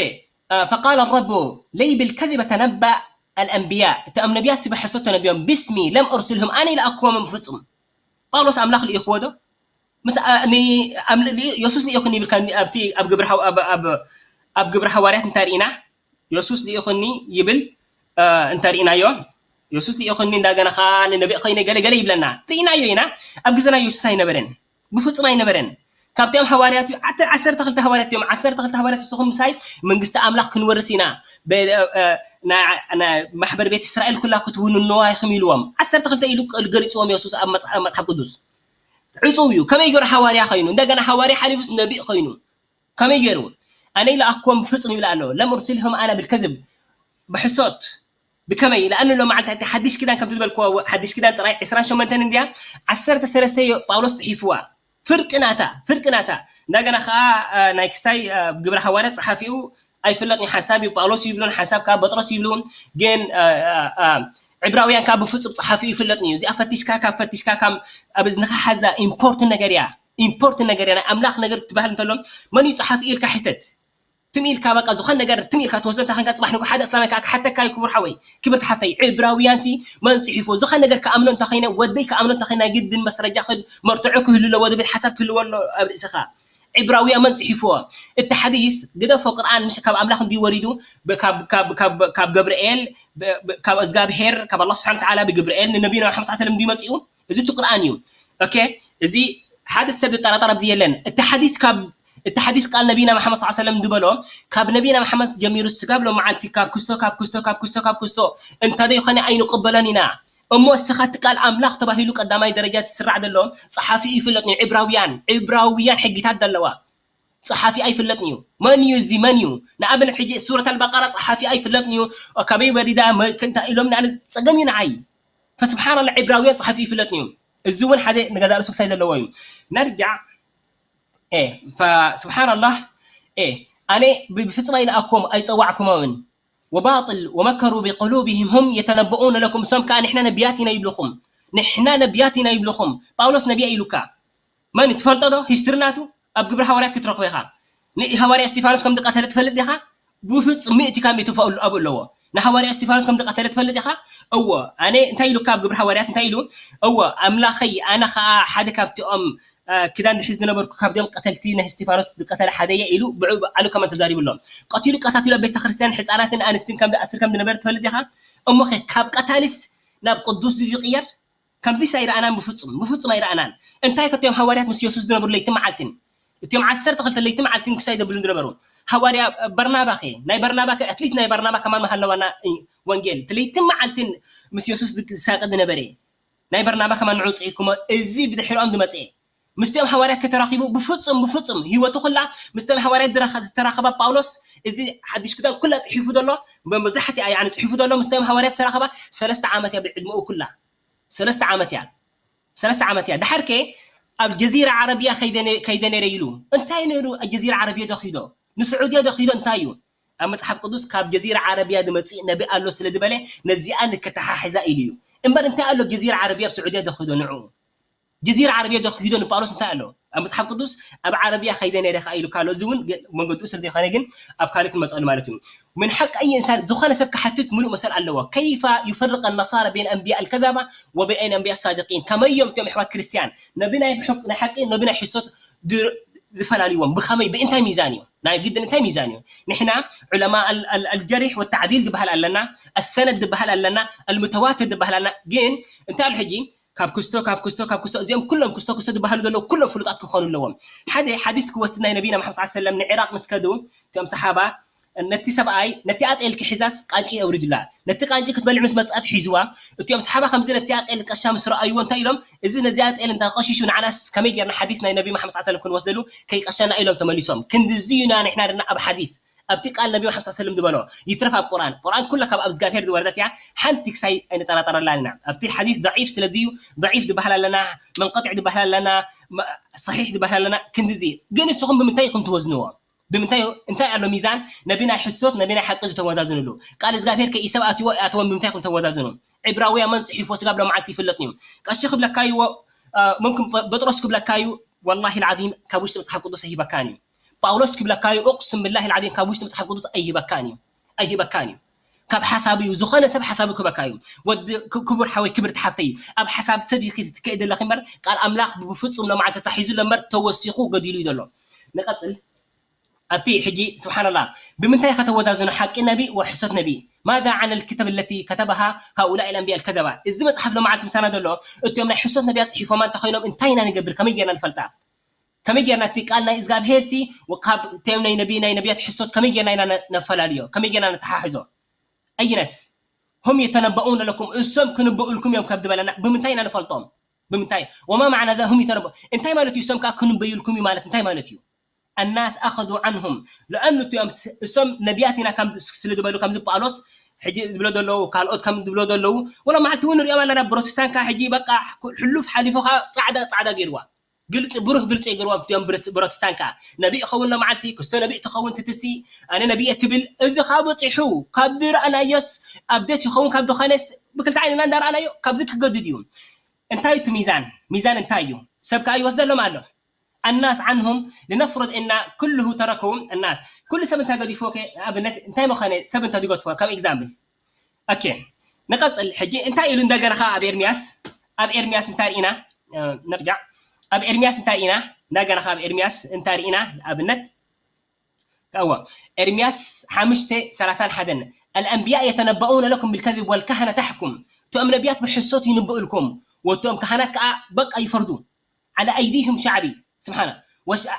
ፈቃለ ረቡ ለይ ብልከዚበ ተነበእ ኣልኣንብያ እቶም ነቢያት ስበ ሕሶት ተነቢዮም ብስሚ ለም ኡርስልሁም ኣነ ይልኣክዎም ብፍጹም ጳውሎስ ኣምላኽ ልኢኽዎ ዶ? ምስ የሱስ ልኢኹኒ ይብል ኣብቲ ኣብ ግብሪ ኣብ ግብሪ ሃዋርያት እንታይ ርኢና የሱስ ልኢኹኒ ይብል እንተ ርኢናዮ የሱስ ልኢኹኒ እንዳገና ከዓ ንነቢእ ኮይነ ገለ ገለ ይብለና ርኢናዮ ኢና ኣብ ግዘና የሱስ ኣይነበረን ብፍፁም ኣይነበረን ካብቲኦም ሃዋርያት እዩ ዓሰርተ ክልተ ሃዋርያት እዮም ዓሰርተ ክልተ ሃዋርያት ንስኹም ምሳይ መንግስቲ ኣምላኽ ክንወርስ ኢና ማሕበር ቤት እስራኤል ኩላ ክትውንንዋ ኢኹም ኢልዎም ዓሰርተ ክልተ ኢሉ ገሊፅዎም የሱስ ኣብ መፅሓፍ ቅዱስ ዕፁው እዩ ከመይ ገይሩ ሃዋርያ ኮይኑ እንደገና ሃዋርያ ሓሊፉስ ነቢእ ኮይኑ ከመይ ገይሩ ኣነ ይለኣክዎም ብፍፁም ይብል ኣሎ ለም ኡርሲልሁም ኣነ ብልከዝብ ብሕሶት ብከመይ ለኣኑ ሎም መዓልቲ ሓዲሽ ኪዳን ከምቲ ዝበልክዎ ሓዲሽ ኪዳን ጥራይ ዕስራን ሸሞንተን እንድያ ዓሰርተ ሰለስተ ጳውሎስ ፅሒፍዋ ፍርቂ ናታ ፍርቂ ናታ እንደገና ከዓ ናይ ክስታይ ግብረ ሃዋርያት ፀሓፊኡ ኣይፍለጥን ሓሳብ እዩ ጳውሎስ ይብሉን ሓሳብ ከዓ በጥሮስ ይብሉ ግን ዕብራውያን ከዓ ብፍፁም ፀሓፊኡ ይፍለጥን እዩ እዚኣ ፈቲሽካ ካብ ፈቲሽካ ካብ ኣብ እዝንካ ሓዛ ኢምፖርትን ነገር እያ ኢምፖርትን ነገር እያ ናይ ኣምላኽ ነገር ክትበሃል እንተሎ መን እዩ ፀሓፊኡ ኢልካ ሕተት ትም ኢልካ በቃ ዝኾነ ነገር ትም ኢልካ ትወስዶ እንተ ኮይንካ፣ ጽባሕ ንግሆ ሓደ እስላማይ ከኣ ክሓተካ እዩ፣ ክቡር ሓወይ፣ ክብርቲ ሓፍተይ። ዕብራውያን ሲ መን ጽሒፎ? ዝኾነ ነገር ክኣምኖ እንተ ኮይነ፣ ወደይ ክኣምኖ እንተ ኮይነ፣ ግድን መስረጃ ክድ መርትዖ ክህሉ ኣለዎ ዝብል ሓሳብ ክህልዎ ኣሎ ኣብ ርእስኻ። ዕብራውያን መን ጽሒፍዎ? እቲ ሓዲስ ግደፎ፣ ቁርኣን ምሽ ካብ ኣምላኽ እንድዩ ወሪዱ፣ ብ-፣ ካብ፣ ካብ፣ ካብ፣ ካብ ገብርኤል፣ ብ-፣ ብ-፣ ካብ እግዚኣብሄር፣ ካብ ኣላህ ስብሓን ወተዓላ ብግብርኤል ንነቢና መሓመድ ሰለላሁ ዐለይሂ ወሰለም እንድዩ መጺኡ። እዚ እቲ ቁርኣን እዩ። ኦኬ፣ እዚ ሓደ ሰብ ዝጠራጠር ኣብዚ የለን። እቲ ሓዲስ ካብ፣ እቲ ሓዲስ ቃል ነቢና መሓመድ ሰለላሁ ዐለይሂ ወሰለም ዝበሎ፣ ካብ ነቢና መሓመድ ጀሚሩ ስጋብ ሎም መዓልቲ ካብ ክስቶ፣ ካብ ክስቶ፣ ካብ ክስቶ፣ ካብ ክስቶ እንተዘይኮነ ኣይንቕበሎን ኢና። እሞ እስኻ እቲ ቃል ኣምላኽ ተባሂሉ ቀዳማይ ደረጃ ትስራዕ ዘሎ ጸሓፊ ይፍለጥ እዩ። ዕብራውያን፣ ዕብራውያን ሕጊታት ዘለዋ ጸሓፊ ኣይፍለጥን እዩ። መን እዩ እዚ? መን እዩ? ንኣብነት ሕጂ ሱረት ኣልበቀራ ጸሓፊ ኣይፍለጥን እዩ። ካበይ ወሪዳ? መ-፣ እንታይ ኢሎም? ንኣነ ጸገም እዩ ንዓይ። ፈስብሓንላ፣ ዕብራውያን ጸሓፊ ይፍለጥን እዩ። እዚ እውን ሓደ ንገዛ ርእሱ ክሳይ ዘለዎ እዩ። ነርጃዕ። ኤ፣ ፈስብሓንላህ፣ ኤ፣ ኣነ ብ-፣ ብፍጹም ኣይለኣኩም፣ ኣይጸዋዕኩሞምን። ወባጥል ወመከሩ ብቁሉብህም ሁም የተነበኡነ ለኩም፣ እሶም ከኣ ንሕና ነቢያት ኢና ይብልኹም። ንሕና ነቢያት ኢና ይብልኹም። ጳውሎስ ነቢያ ኢሉካ። መን እዩ ትፈልጦ ዶ? ሂስትሪ ናቱ ኣብ ግብሪ ሃዋርያት ክትረኽቦ ኢኻ። ንሃዋርያ እስጢፋኖስ ከም ዝቐተለ ትፈልጥ ዲኻ? ብፍጹም ሚእቲ ካብ ሚእቲ ፋኡል ኣብኡ ኣለዎ። ንሃዋርያ እስጢፋኖስ ከም ዝቐተለ ትፈልጥ ኢኻ? እወ። ኣነ እንታይ ኢሉካ ኣብ ግብሪ ሃዋርያት እንታይ ኢሉ? እወ፣ ኣምላኸይ፣ ኣነ ኸኣ ሓደ ካብቲኦም፣ አ፣ ክዳን ዝሒዝ ዝነበርኩ ካብዚኦም ቀተልቲ ናይ እስጢፋኖስ ዝቀተለ ሓደ እየ ኢሉ ብዑ-፣ ባዕሉ ከማን ተዛሪቡ ኣሎ። ቀቲሉ ቀታቲሉ ኣብ ቤተ ክርስቲያን ሕፃናትን ኣንስትን ከም ዝኣስር ከም ዝነበረ ትፈልጥ ኢኻ? እሞ ኸ ካብ ቀታሊስ ናብ ቅዱስ ድዩ ዝቕየር? ከምዚስ ኣይረኣናን፣ ብፍጹም፣ ብፍጹም ኣይረኣናን። እንታይ ከ እቶም ሃዋርያት ምስ የሱስ ዝነብሩ ለይትን መዓልትን? እቲኦም ዓሰርተ ክልተ ለይትን መዓልትን ክሳይ ዘብሉ ዝነበሩ። ሃዋርያ በርናባ ከ? ናይ በርናባ ከ? ኣትሊስት ናይ በርናባ ከማን መሃለዋና፣ እ፣ ወንጌል። እቲ ለይትን መዓልትን ምስ የሱስ ዝሳቀ ዝነበረ። ናይ በርናባ ከማን ንዑ ጽኢኩሞ፣ እዚ ብድሕሪኦም ዝመጽኤ። ምስቲኦም ሃዋርያት ከተራኺቡ ብፍጹም፣ ብፍጹም ህይወቱ ኩላ ምስቶም ሃዋርያት ዝረኸ-፣ ዝተራኸባ ጳውሎስ፣ እዚ ሓድሽ ክዳን ኩላ ጽሒፉ ዘሎ፣ መብዛሕትኣ ያኒ ጽሒፉ ዘሎ ምስቶም ሃዋርያት ዝተራኸባ ሰለስተ ዓመት እያ ብዕድመኡ ኩላ። ሰለስተ ዓመት እያ። ሰለስተ ዓመት እያ። ድሓር ከ ኣብ ጀዚራ ዓረብያ ከይደ ነ-፣ ከይደ ነይረ ኢሉ። እንታይ ነይሩ ኣብ ጀዚራ ዓረብያ ዶ ኺዶ? ንስዑድያ ዶ ኺዶ እንታይ እዩ? ኣብ መጽሓፍ ቅዱስ ካብ ጀዚራ ዓረብያ ዝመጽእ ነቢ ኣሎ ስለ ዝበለ ነዚኣ ንከተሓሕዛ ኢሉ እዩ። እምበር እንታይ ኣሎ ጀዚራ ዓረብያ ኣብ ስዑድያ ዶ ኺዶ ንዕኡ? ጀዚራ ዓረብያ ዶ ኺዶ ንጳውሎስ እንታይ ኣሎ? ኣብ መጽሓፍ ቅዱስ ኣብ ዓረብያ ከይደ ነይረ ከኣ ኢሉካ ኣሎ። እዚ እውን ገ-፣ መንገዱ ስለ ዘይኮነ ግን ኣብ ካልእ ክንመጽኣሉ ማለት እዩ። ምን ሓቂ ኣይ ኢንሳን ዝኾነ ሰብ ክሓትት ምሉእ መሰል ኣለዎ። ከይፈ ዩፈርቅ ነሳራ በይን ኣንብያ ኣልከዛባ ወበይን ኣንብያ ሳድቂን? ከመይ እዮም እቶም ኣሕዋት ክርስትያን ነቢ ናይ ብሐቅ-፣ ናይ ሓቂ ነቢ ናይ ሕሶት ድ-፣ ዝፈላልይዎም? ብኸመይ? ብእንታይ ሚዛን እዩ? ናይ ግድን እንታይ ሚዛን እዩ? ንሕና ዑለማ ኣል-፣ ኣል-፣ ኣልጀሪሕ ወተዕዲል ዝበሃል ኣለና፣ ኣሰነድ ዝበሃል ኣለና፣ ኣልሙተዋትር ዝበሃል ኣለና። ግን እንታይ ኣሎ ሕጂ? ካብ ክስቶ፣ ካብ ክስቶ፣ ካብ ክስቶ፣ እዚኦም ኩሎም ክስቶ፣ ክስቶ ዝበሃሉ ዘለዉ ኩሎም ፍሉጣት ክኾኑ ኣለዎም። ሓደ ሓዲስ ክወስድ ናይ ነቢና መሓመድ ሰለላሁ ዐለይሂ ወሰለም ንዒራቅ ምስ ከዱ፣ እቶም ሰሓባ ነቲ ሰብኣይ፣ ነቲ ኣጤል ክሒዛስ ቃንቂ የውርድላ። ነቲ ቃንቂ ክትበልዕ ምስ መጽኣት ሒዝዋ፣ እቲኦም ሰሓባ ከምዚ ነቲ ኣጤል ቀሻ ምስ ረኣይዎ እንታይ ኢሎም? እዚ ነዚ ኣጤል እንዳ ቀሺሹ ንዓናስ ከመይ ጌርና ሓዲስ ናይ ነቢ መሓመድ ሰለላሁ ዐለይሂ ወሰለም ክንወስደሉ ከይቀሸና ኢሎም ተመሊሶም። ክንድዚ ኢና ንሕና ድማ ኣብ ሓዲስ ኣብቲ ቃል ነቢ መሓመድ ሰለላሁ ዐለይሂ ወሰለም ዝበሎ ይትረፍ ኣብ ቁርኣን። ቁርኣን ኩላ ካብ እግዚኣብሔር ዝወረደት እያ። ሓንቲ ክሳይ ኣይንጠራጠረላን ኢና። ኣብቲ ሓዲስ ደዒፍ ስለዚ እዩ። ደዒፍ ዝበሃል ኣለና፣ መንቀጢዕ ዝበሃል ኣለና፣ መ-፣ ሰሒሕ ዝበሃል ኣለና። ክንድዚ ግን ንስኹም ብምንታይ ኢኹም ትወዝንዎ? ብምንታይ፣ እንታይ ኣሎ ሚዛን? ነቢ ናይ ሕሶት፣ ነቢ ናይ ሓቂ ዝተወዛዝንሉ። ቃል እግዚኣብሔር ከ ኢሰብ ኣትዎ ኣይኣትዎን ብምንታይ ኢኹም ተወዛዝኑ? ዕብራውያ መን ጽሒፎ ስጋብ ሎመዓልቲ ይፍለጥን እዩ። ቀሺ ክብለካ እዩ፣ አ፣ መምክን ጴ-፣ ጴጥሮስ ክብለካ እዩ፣ ወላሂ ልዓዚም ካብ ውሽጢ መጽሓፍ ቅዱስ ኣይሂበካን እዩ። ጳውሎስ ክብለካ እዩ፣ ኡቅስም ብላሂ ልዓዚም ካብ ውሽጢ መጽሓፍ ቅዱስ ኣይሂበካን እዩ። ኣይሂበካን እዩ። ካብ ሓሳቡ እዩ፣ ዝኾነ ሰብ ሓሳቡ ክህበካ እዩ። ወዲ ክ-፣ ክቡር ሓወይ፣ ክብርቲ ሓፍተይ እዩ። ኣብ ሓሳብ ሰብ ኢኺ ትትክኢ ዘለኺ እምበር፣ ቃል ኣምላኽ ብፍጹም ሎመዓልቲ ተታሒዙ ኣሎ እምበር፣ ተወሲኹ ገዲሉ እዩ ዘሎ። ንቐጽል። ኣብቲ ሕጂ፣ ስብሓንላህ፣ ብምንታይ ኢኻ ተወዛዝኖ ሓቂ ነቢ ወሕሶት ነቢ? ማዛ ዓን ልክተብ ለቲ ከተበሃ ሃኡላኢ ልኣንብያ ልከዘባ? እዚ መጽሓፍ ሎመዓልቲ ምሳና ዘሎ፣ እቲኦም ናይ ሕሶት ነቢያት ጽሒፎማ እንተኾይኖም እንታይ ኢና ንገብር? ከመይ ጌርና ንፈልጣ? ከመይ ጌርና እቲ ቃል ናይ እግዚኣብሄር ሲ ካብ እቶም ናይ ነቢ-፣ ናይ ነቢያት ሕሶት ከመይ ጌርና ኢና ነ-፣ ነፈላልዮ? ከመይ ጌርና ነተሓሕዞ? ኣይነስ፣ ሁም የተነበኡነ ለኩም፣ እሶም ክንበኡልኩም እዮም ካብ ዝበለና ብምንታይ ኢና ንፈልጦም? ብምንታይ? ወማ መዓና ዘ ሁም የተነበኡ፣ እንታይ ማለት እዩ? እሶም ከኣ ክንበዩልኩም እዩ ማለት እንታይ ማለት እዩ? ኣናስ ኣኸዙ ዓንሁም፣ ለኣኑ እቲኦም ስ-፣ እሶም ነቢያት ኢና ከም ዝ-፣ ስለ ዝበሉ ከምዚ ጳውሎስ ሕጂ ዝብሎ ዘለዉ፣ ካልኦት ከም ዝብሎ ዘለዉ፣ ወላ መዓልቲ እውን ንሪኦም ኣለና። ፕሮቴስታንት ከኣ ሕጂ በቃ ሕሉፍ ሓሊፉ ከኣ ጻዕዳ፣ ጻዕዳ ገይርዋ። ግልጺ፣ ብሩህ ግልጺ ይገብርዎም እቲኦም ብረት-፣ ፕሮቴስታንት ከኣ። ነቢ ይኸውን ሎመዓልቲ፣ ክስቶ ነቢ ትኸውን ትትሲ፣ ኣነ ነቢ እየ ትብል። እዚ ከኣ በጺሑ፣ ካብ ዝረኣናዮስ፣ ኣብዴት ይኸውን ካብ ዝኾነስ፣ ብክልተ ዓይንና እንዳረኣናዮ፣ ካብዚ ክገድድ እዩ። እንታይ እዩ እቲ ሚዛን? ሚዛን እንታይ እዩ? ሰብ ከኣ ይወስደሎም ኣሎ። الناس عنهم، لنفرض إن كله تركوا الناس، ኩሉ ሰብ እንታይ ገዲፍዎ ከ ኣብነት እንታይ ምኾነ ሰብ እንታይ ዝገድፎ ከም example። Okay፣ ንቐጽል ሕጂ እንታይ ኢሉ እንደገና ኸዓ ኣብ ኤርምያስ ኣብ ኤርምያስ እንታይ ርኢና? ነርጃዕ ኣብ ኤርምያስ እንታይ ርኢና? እንደገና ኸዓ ኣብ ኤርምያስ እንታይ ርኢና ኣብነት? እወ፣ ኤርምያስ ሓሙሽተ ሰላሳን ሓደን፣ الأنبياء يتنبؤون لكم بالكذب والكهنة تحكم፣ እቶም ነቢያት ብሕሶት ይንብእልኩም ወቶም ካህናት ከዓ በቃ ይፈርዱ። على أيديهم شعبي سبحانه،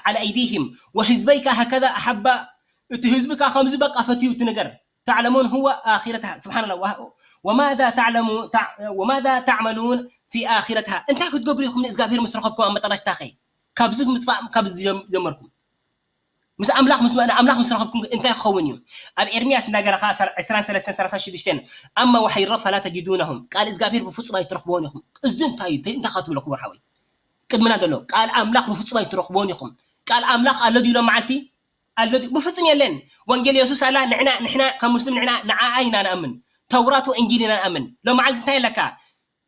على أيديهم وحزبي هكذا أحب، እቲ ህዝቢ ከዓ ከምዚ በቃ ፈትዩ እቲ ነገር። تعلمون هو آخرتها سبحان الله، وماذا تعلمون وماذا تعملون في آخرتها، እንታይ ክትገብሩ ኢኹም ንእግዚኣብሔር ምስ ረኸብኩም ኣብ መጠረሽታ ኸ ካብዚ ምጥፋእ ካብዚ ጀመርኩም ምስ ኣምላኽ ምስ ኣምላኽ ምስ ረኸብኩም እንታይ ክኸውን እዩ? ኣብ ኤርምያስ እንዳገና ከዓ ዕስራን ሰለስተን ሰላሳ ሽዱሽተን، ኣማ ወሓይ ረብ ፈላ ተጅዱነሁም፣ ቃል እግዚኣብሔር ብፍጹም ኣይትረኽብዎን ኢኹም። እዚ እንታይ እዩ? እንታይ ካብ ትብሎ ክቡር ሓወይ? ቅድምና ዘሎ ቃል ኣምላኽ ብፍጹም ኣይትረኽብዎን ኢኹም። ቃል ኣምላኽ ኣሎ ድዩ ሎም መዓልቲ? ኣሎ ድዩ? ብፍጹም የለን። ወንጌል የሱስ ኣላ፣ ንሕና ንሕና ከም ሙስሊም ንሕና ንዓኣ ኢና ንኣምን። ተውራት ወእንጂል ኢና ንኣምን። ሎም መዓልቲ እንታይ ኣለካ?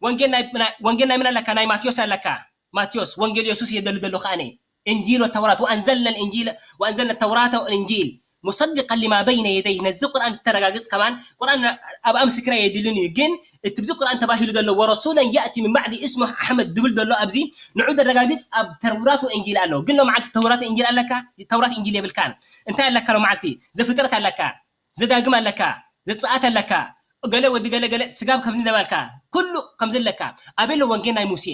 ወንጌል ናይ ናይ- ወንጌል ናይ ምን ኣለካ? ናይ ማቴዎስ ኣለካ። ማቴዎስ ወንጌል የሱስ እየ ደሊ ዘለኹ ኣነ። እንጂል ወተውራት ወኣንዘልና ልእንጂል ወኣንዘልና ተውራተ ወልእንጂል ሙሰድቀን ሊማ በይነ የደይ። ነዚ ቁርኣን ዝተረጋግጽ ከማን ቁርኣን ኣብኣ ምስክር ኣየድልን እዩ። ግን እቲ ብዚ ቁርኣን ተባሂሉ ዘሎ ወረሱለን ያእቲ ምን ባዕዲ እስሙ ኣሕመድ ድብል ዘሎ ኣብዚ ንዑ ዘረጋግጽ ኣብ ተውራት ወእንጂል ኣሎ። ግን ሎም መዓልቲ ተውራት እንጂል ኣለካ? ተውራት እንጂል የብልካን። እንታይ ኣለካ ሎም መዓልቲ? ዘፍጥረት ኣለካ፣ ዘዳግም ኣለካ፣ ዘጸኣት ኣለካ፣ ገለ ወዲ ገለ ገለ ስጋብ ከምዚ እንዳበልካ ኩሉ ከምዚ ኣለካ። ኣበይ ኣሎ ወንጌል ናይ ሙሴ?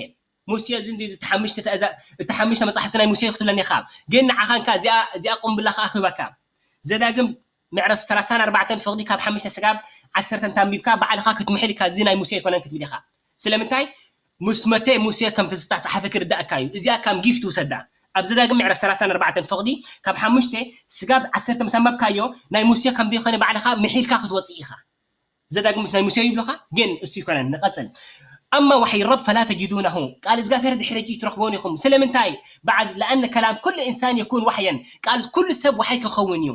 ሙሴ እዚ እንዲ ዝተሓምሽተ ትእዛ- እተሓምሽተ መጻሕፍቲ ናይ ሙሴ ክትብለኒ ኢኻ። ግን ንዓኻ እንካ እዚኣ እዚኣ ቁምብላ ከኣ ክህበካ። ዘዳግም ምዕራፍ ሰላሳን ኣርባዕተን ፍቕዲ ካብ ሓምሽተ ስጋብ ዓሰርተ እንተ ኣንቢብካ ባዕልኻ ክትምሕል ኢካ። እዚ ናይ ሙሴ ኣይኮነን ክትብል ኢኻ። ስለምንታይ? ምስ መተ ሙሴ ከምቲ ዝተጻሕፈ ክርዳእካ እዩ። እዚኣ ከም ጊፍት ውሰዳ። ኣብ ዘዳግም ምዕራፍ ሰላሳን ኣርባዕተን ፍቕዲ ካብ ሓሙሽተ ስጋብ ዓሰርተ ምስ ኣንበብካዮ ናይ ሙሴ ከም ዘይኮነ ባዕልኻ ምሒልካ ክትወጽእ ኢኻ። ዘዳግም ናይ ሙሴ ይብሉኻ፣ ግን እሱ ይኮነን። ንቐጽል። ኣማ ወሕይ ረብ ፈላ ተጅዱነሁ፣ ቃል እግዚኣብሔር ድሕሪ ሕጂ ትረኽቦን ኢኹም። ስለምንታይ? ባዕድ ለኣነ ከላም ኩሉ ኢንሳን የኩን ዋሕየን፣ ቃል ኩሉ ሰብ ዋሕይ ክኸውን እዩ።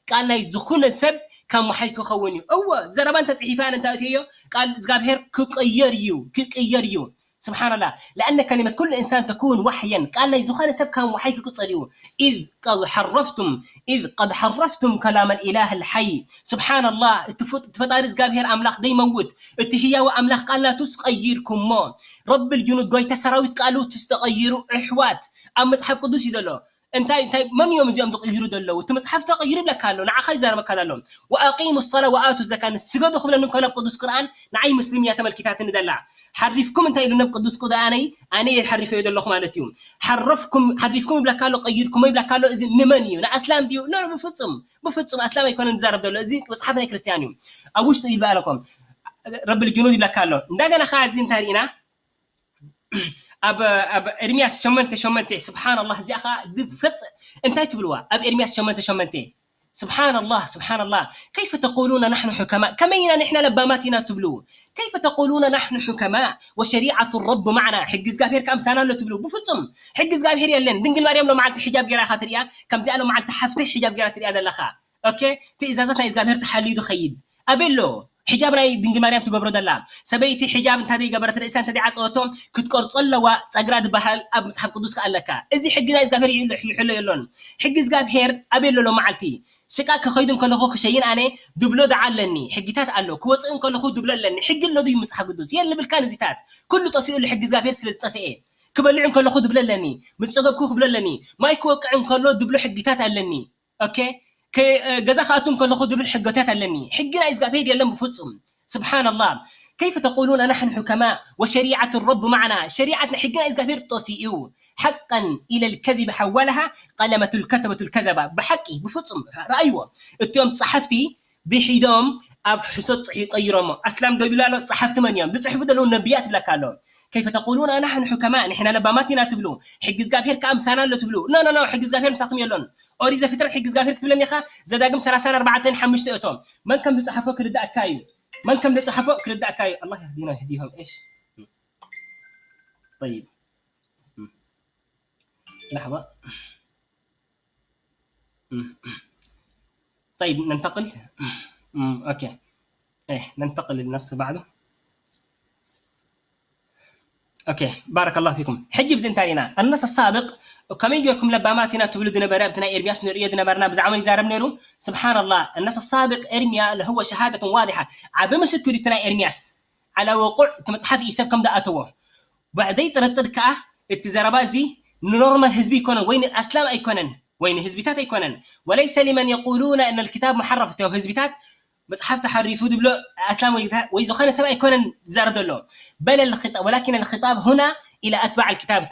ቃል ናይ ዝኾነ ሰብ ከም ዋሕይ ክኸውን እዩ። እወ፣ ዘረባ እንተ ጽሒፈ ኣነ እንተ ኣእትየዮ፣ ቃል እግዚኣብሔር ክቅየር እዩ፣ ክቅየር እዩ። ስብሓንላህ። ለኣነ ከሊመት ኩሉ ኢንሳን ተኩን ዋሕየን፣ ቃል ናይ ዝኾነ ሰብ ከም ዋሕይ ክቅጸል እዩ። ኢዝ ቀድ ሓረፍቱም፣ ኢዝ ቀድ ሓረፍቱም ከላም ልኢላህ ልሓይ። ስብሓንላህ፣ እቲ ፍጥ- እቲ ፈጣሪ እግዚኣብሔር ኣምላኽ ደይመውት፣ እቲ ህያዊ ኣምላኽ ቃል ናቱስ ቀይርኩሞ። ረብል ጅኑድ ጎይታ ሰራዊት ቃሉ ትስ ተቐይሩ፣ ኣሕዋት፣ ኣብ መጽሓፍ ቅዱስ እዩ ዘሎ። እንታይ እንታይ መን እዮም እዚኦም ዝቕይሩ ዘለዉ? እቲ መጽሓፍ ተቐይሩ ይብለካ ኣሎ፣ ንዓኻ ይዛረበካ ዘሎ። ወኣቂሙ ሰላ ወኣቱ ዘካ፣ ንስገዱ ክብለኒ እንከሎ ኣብ ቅዱስ ቁርኣን ንዓይ ሙስሊም እያ ተመልኪታትኒ ዘላ። ሓሪፍኩም እንታይ ኢሉ ናብ ቅዱስ ቁርኣነይ ኣነ የሓሪፈዮ ዘለኹ ማለት እዩ። ሓረፍኩም ሓሪፍኩም ይብለካ ኣሎ፣ ቀይርኩሞ ይብለካ ኣሎ። እዚ ንመን እዩ? ንኣስላም ድዩ? ኖ፣ ብፍጹም ብፍጹም ኣስላም ኣይኮነን ዝዛረብ ዘሎ። እዚ መጽሓፍ ናይ ክርስትያን እዩ። ኣብ ውሽጡ ይበኣለኩም ረብል ጅኑድ ይብለካ ኣሎ። እንደገና ከኣ እዚ እንታይ ርኢና? ኣብ ኣብ ኤርምያስ ሸሞንተ ሸሞንተ ስብሓንላህ፣ እዚኣ ኸዓ ድፈፅ እንታይ ትብልዋ? ኣብ ኤርምያስ ሸሞንተ ሸሞንተ ስብሓንላህ ስብሓንላህ፣ ከይፈ ተቁሉነ ናሕኑ ሑከማ፣ ከመይ ኢና ንሕና ለባማት ኢና ትብሉ? ከይፈ ተቁሉነ ናሕኑ ሑከማ ወሸሪዓቱ ረብ ማዕና፣ ሕጊ እግዚኣብሔር ከኣ ምሳና ኣሎ ትብሉ? ብፍጹም ሕጊ እግዚኣብሔር የለን። ድንግል ማርያም ሎመዓልቲ ሒጃብ ገይራ ኢኻ ትሪኣ፣ ከምዚኣ ሎመዓልቲ ሓፍተይ ሒጃብ ገይራ ትሪኣ ዘለኻ። ኦኬ፣ ትእዛዛት ናይ እግዚኣብሔር ተሓልዩ ዝኸይድ ኣበይ ኣሎ? ሒጃብ ናይ ድንግል ማርያም ትገብሮ ዘላ ሰበይቲ ሒጃብ እንተ ዘይገበረት፣ ርእሳ እንተ ዘይዓጸወቶ ክትቆርጾ ኣለዋ፣ ጸግራ ዝበሃል ኣብ መጽሓፍ ቅዱስ ከኣ ኣለካ። እዚ ሕጊ ናይ እግዚኣብሔር ይሕሎ፣ ይሕሎ የሎን። ሕጊ እግዚኣብሔር ኣበይ ኣሎ ሎመዓልቲ? ሽቃ ክኸይድ እንከለኹ ክሸይን ኣነ ድብሎ ደዓ ኣለኒ፣ ሕጊታት ኣሎ። ክወጽእ እንከለኹ ድብሎ ኣለኒ። ሕጊ ኣሎ ድዩ መጽሓፍ ቅዱስ? የለ ብልካን እዚታት። ኩሉ ጠፊኡ ኣሎ ሕጊ እግዚኣብሔር ስለ ዝጠፍኤ። ክበልዕ እንከለኹ ድብሎ ኣለኒ፣ ምስ ጸገብኩ ክብሎ ኣለኒ፣ ማይ ክወቅዕ እንከሎ ድብሎ ሕጊታት ኣለኒ። ኦኬ፣ ከ- ገዛ ክኣቱ እንከለኹ ድብል ሕገታት ኣለኒ። ሕጊ ናይ እግዚኣብሔር የለን ብፍጹም። ስብሓንላህ። ከይፈ ተቁሉነ ናሕኑ ሑከማ ወሸሪዓት ረብ ማዕና፣ ሸሪዓት ናይ ሕጊ ናይ እግዚኣብሔር ጠፊኡ እዩ። ሓቀን ኢለ ልከዚብ ሓዋላሃ ቀለመቱ ልከተበቱ ልከዘባ። ብሓቂ ብፍጹም ረኣይዎ፣ እቲኦም ጸሓፍቲ ብሒዶም ኣብ ሕሶት ጽሒ ቀይሮሞ። ኣስላም ደው ይብሉ ኣሎ። ጸሓፍቲ መን እዮም ዝጽሕፉ ዘለዉ? ነቢያት ይብለካ ኣሎ። ከይፈ ተቁሉነ ናሕኑ ሑከማ፣ ንሕና ለባማት ኢና ትብሉ፣ ሕጊ እግዚኣብሔር ከኣ ምሳና ኣሎ ትብሉ። ኖ ኖ ኖ፣ ሕጊ እግዚኣብሔር ምሳኹም የሎን። ኦሪት ዘፍጥረት ሕጊ እግዚኣብሔር ክትብለኒ ኢኻ? ዘዳግም ሰላሳን ኣርባዕተን ሓሙሽተ እቶም መን ከም ዝጸሓፎ ክርዳእካ እዩ። መን ከም ዝጸሓፎ ክርዳእካ እዩ። ኣላህ የህዲና የህዲሆም። እሽ። ጠይብ። ላሕዛ። طيب ننتقل. أوكي، إيه، ننتقل للنص بعده. ኦኬ፣ ባረከላሁ ፊኩም። ሕጂ ብዚ እንታይ ኢና? النص السابق ከመይ ጌርኩም ለባማት ኢና ትብሉ ዝነበረ ኣብቲ ናይ ኤርምያስ ንርእዮ ዝነበርና ብዛዕባ መን ይዛረብ ነይሩ? ስብሓንላህ፣ النص السابق ኤርምያ ለህወ ሸሃደة واضحة ዓቢ ምስክር እዩ እቲ ናይ ኤርምያስ على وقوع እቲ መጽሓፍ እዩ ሰብ ከም ዝኣተዎ ብዕደይ ጥርጥር ከኣ እቲ ዘረባ እዚ ንኖርማል ህዝቢ ኣይኮነን ወይ ንኣስላም ኣይኮነን ወይ ንህዝቢታት ኣይኮነን وليس لمن يقولون أن الكتاب محرف እቶም ህዝቢታት መፅሓፍ ተሓሪፉ ዝብሎ ኣስላም ወይ ዝኾነ ሰብ ኣይኮነን ዝዛረብ ዘሎ በለ ወላኪን الخطاب هنا إلى أتباع الكتاب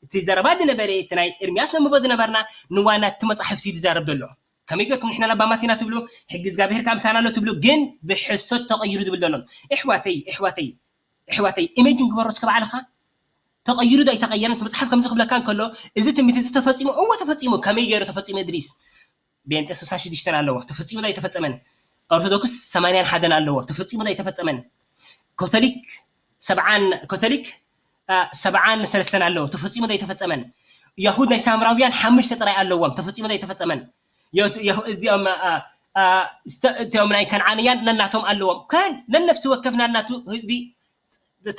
እቲ ዘረባ ዝነበረ እቲ ናይ ኤርምያስ ነንብቦ ዝነበርና ንዋና እቲ መፅሓፍቲ ዝዛረብ ዘሎ ከመይ ገርኩም ንሕና ለባማት ኢና ትብሉ ሕጊ እግዚኣብሔር ካብ ምሳና ኣሎ ትብሉ ግን ብሕሶት ተቐይሩ ዝብል ዘሎ እሕዋተይ እሕዋተይ እሕዋተይ ኢሜጅን ግበሮ እስከ ባዕልኻ ተቐይሩ ዶ ኣይተቐየረን እቲ መፅሓፍ ከምዚ ክብለካ እንከሎ እዚ ትንቢት እዚ ተፈፂሙ እወ ተፈፂሙ ከመይ ገይሩ ተፈፂሙ እድሪስ ቤንጤ ስሳ ሽዱሽተን ኣለዎ ተፈፂሙ ዶ ኣይተፈፀመን ኦርቶዶክስ ሰማንያን ሓደን ኣለዎ ተፈፂሙ ዶ ኣይተፈፀመን ኮቶሊክ ሰብዓን ኮቶሊክ ሰብዓን ሰለስተን ኣለዎ ተፈፂሙ ዶ ኣይተፈፀመን ያሁድ ናይ ሳምራውያን ሓሙሽተ ጥራይ ኣለዎም ተፈፂሙ ዶ ኣይተፈፀመን እዚኦም እቲኦም ናይ ከነዓንያን ነናቶም ኣለዎም ከን ነነፍሲ ወከፍ ናናቱ ህዝቢ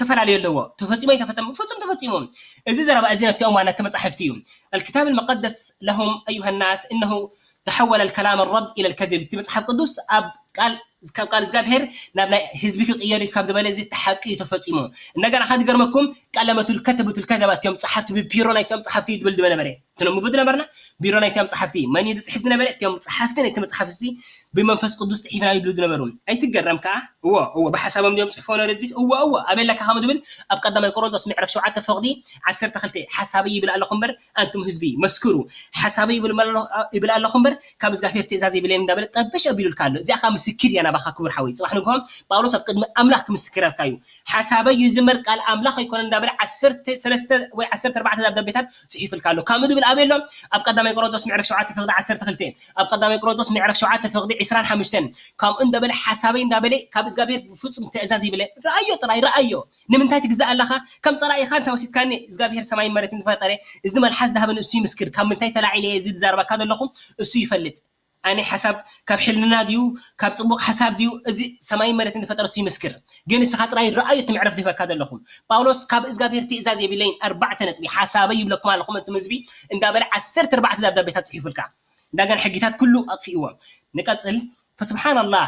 ተፈላለዩ ኣለዎ ተፈፂሞ ኣይተፈፀመ ፍፁም ተፈፂሙ እዚ ዘረባ እዚ ነቲኦም ዋና ተመፃሕፍቲ እዩ الكتاب المقدس لهم أيها الناس إنه تحول الكلام الرب إلى الكذب እቲ መፅሓፍ ቅዱስ ኣብ ቃል ካብ ቃል እግዚኣብሔር ናብ ናይ ህዝቢ ክቅየር እዩ ካብ ዝበለ እዚ ተሓቂ እዩ ተፈፂሙ እንደገና ካብ ዝገርመኩም ቀለመቱ الكتبة الكذبة እቲኦም ፀሓፍቲ ብፒሮ ናይቶም ፀሓፍቲ እዩ ዝብል ዝበነበረ ትነምቡ ዝነበርና ቢሮ ናይቶም ፀሓፍቲ መን እዩ ዝፅሕፍ ዝነበረ እቲኦም ፀሓፍቲ ናይቲ መፅሓፍ እዚ ብመንፈስ ቅዱስ ፅሒፍና ይብሉ ዝነበሩ ኣይትገረም ከዓ እዎ እዎ ብሓሳቦም ድዮም ፅሕፎ ነረዲስ እዎ እዎ ኣበይ ኣለካ ከም ዝብል ኣብ ቀዳማይ ቆሮንቶስ ምዕራፍ ሸውዓተ ፍቕዲ ዓሰርተ ክልተ ሓሳበይ ይብል ኣለኹ እምበር ኣንቱም ህዝቢ መስክሩ ሓሳበይ ይብል ኣለኹ እምበር ካብ እግዚኣብሔር ትእዛዝ የብለይን እንዳበለ ጠበሽ ኣቢሉልካ ኣሎ እዚኣ ከዓ ምስክር እያ ናባኻ ክቡር ሓወይ ፅባሕ ንግሆ ጳውሎስ ኣብ ቅድሚ ኣምላኽ ክምስክረልካ እዩ ሓሳበይ እዩ ዝምበር ቃል ኣምላኽ ኣይኮነ እንዳበለ ዓሰርተ ሰለስተ ወይ ዓሰርተ ኣርባዕተ ደብዳቤታት ፅሒፉልካ ኣሎ። ከምኡ ዝብል ኣበይ ኣሎ? ኣብ ቀዳማይ ቆሮንቶስ ምዕራፍ ሸውዓተ ፍቕዲ ዓሰርተ ክልተ፣ ኣብ ቀዳማይ ቆሮንቶስ ምዕራፍ ሸውዓተ ፍቕዲ ዕስራን ሓሙሽተን። ከምኡ እንዳበለ ሓሳበይ እንዳበለ ካብ እግዚኣብሔር ብፍጹም ትእዛዝ ይብለ። ረኣዮ ጥራይ ረኣዮ። ንምንታይ ትግዛእ ኣለኻ? ከም ጸላኢኻ እንተ ወሲድካኒ እግዚኣብሔር ሰማይን መሬትን ዝፈጠረ እዚ መልሓስ ዝሃበኒ እሱ ይምስክር። ካብ ምንታይ ተላዒለ እየ እዚ ዝዛረበካ ዘለኹ እሱ ይፈልጥ። ኣነ ሓሳብ ካብ ሕልና ድዩ ካብ ፅቡቅ ሓሳብ ድዩ እዚ ሰማይ መሬትን ዝፈጠረ እሱ ይምስክር ግን እስኻ ጥራይ ረኣዩ እቲ ምዕረፍ ዝህበካ ዘለኹ ጳውሎስ ካብ እግዚኣብሔር ትእዛዝ የብለይን ኣርባዕተ ነጥቢ ሓሳበይ ይብለኩም ኣለኹ መትም ህዝቢ እንዳበለ ዓሰርተ ኣርባዕተ ደብዳቤታት ፅሒፉልካ እንዳገና ሕጊታት ኩሉ ኣጥፊእዎ ንቀፅል ፈስብሓን ኣላህ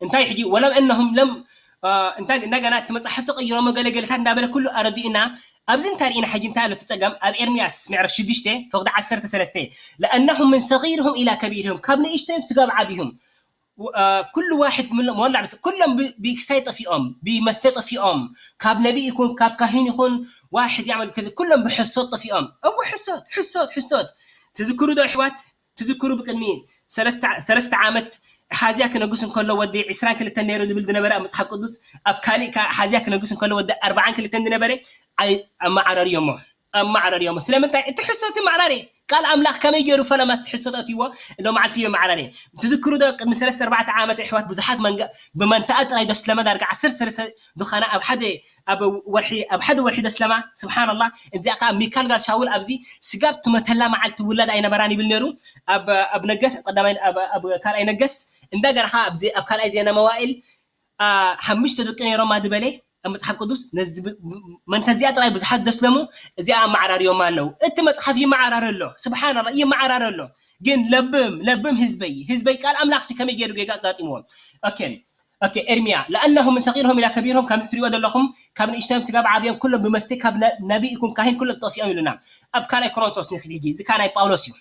እንታይ ሕጂ ወለው እነሁም ለም እንታይ እንደገና እቲ መፅሓፍ ተቀይሮም ገለገለታት እንዳበለ ኩሉ ኣረዲኡና ኣብዚ እንታይ ርኢና ሕጂ እንታይ ኣሎ እቲ ፀገም ኣብ ኤርምያስ ምዕራፍ ሽዱሽተ ፍቕዲ ዓሰርተ ሰለስተ ለእነሁም ምን ሰጊርሁም ኢላ ከቢርሁም ካብ ንእሽተዮም ስጋብ ዓብይሁም ኩሉ ዋሕድ ሞላ ምስ ኩሎም ብክስታይ ጠፊኦም ብመስተ ጠፊኦም ካብ ነቢ ይኩን ካብ ካህን ይኩን ዋሕድ ያዕመል ኩሎም ብሕሶት ጠፊኦም እው ሕሶት ሕሶት ሕሶት ትዝክሩ ዶ ኣሕዋት ትዝክሩ ብቅድሚ ሰለስተ ዓመት ሓዝያ ክነግስ እንከሎ ወዲ ዕስራን ክልተን ነይሩ ዝብል ዝነበረ ኣብ መፅሓፍ ቅዱስ ኣብ ካሊእ ከዓ ሓዝያ ክነግስ እንከሎ ወዲ ኣርባዓን ክልተን ዝነበረ ኣመዓራርዮሞ ኣመዓራርዮሞ ስለምንታይ እቲ ሕሶት ይመዓራረ ቃል ኣምላኽ ከመይ ገይሩ ፈለማስ ሕሶት ኣትይዎ ሎመዓልቲ እዩ መዓራረ ትዝክሩ ዶ ቅድሚ ሰለስተ ኣርባዕተ ዓመት ኣሕዋት ብዙሓት መንገ ብመንተኣ ጥራይ ደስለመ ዳርጋ ዓሰርተ ሰለስተ ዝኾነ ኣብ ሓደ ኣብ ወርሒ ኣብ ሓደ ወርሒ ደስለማ ስብሓንላ እዚኣ ከዓ ሚካል ጋር ሻውል ኣብዚ ስጋብ ትመተላ መዓልቲ ውላድ ኣይነበራን ይብል ነይሩ ኣብ ኣብ ነገስ ቀዳማይ ኣብ ካልኣይ ነገስ እንደገና ከዓ ኣብዚ ኣብ ካልኣይ ዜና መዋእል ሓሙሽተ ደቂ ነይሮማ ዝበለ ኣብ መፅሓፍ ቅዱስ መንተ እዚኣ ጥራይ ብዙሓት ደስለሙ እዚኣ ኣመዓራርዮም ኣለዉ እቲ መፅሓፍ ይመዓራረ ኣሎ ስብሓንላ ይመዓራረ ኣሎ ግን ለብም ለብም ህዝበይ ህዝበይ ቃል ኣምላኽ ሲ ከመይ ገይሩ ጌጋ ኣጋጢምዎም ኦኬ ኦኬ ኤርሚያ ለኣነሁም ሰቂርሆም ኢላ ከቢርሆም ከምዚ ትሪኦ ዘለኹም ካብ ንእሽተዮም ስጋብ ዓብዮም ኩሎም ብመስቲ ካብ ነቢ ይኩን ካሂን ኩሎም ጠፊኦም ኢሉና ኣብ ካልኣይ ኮሮንቶስ ንክድ ሕጂ እዚ ከዓ ናይ ጳውሎስ እዩ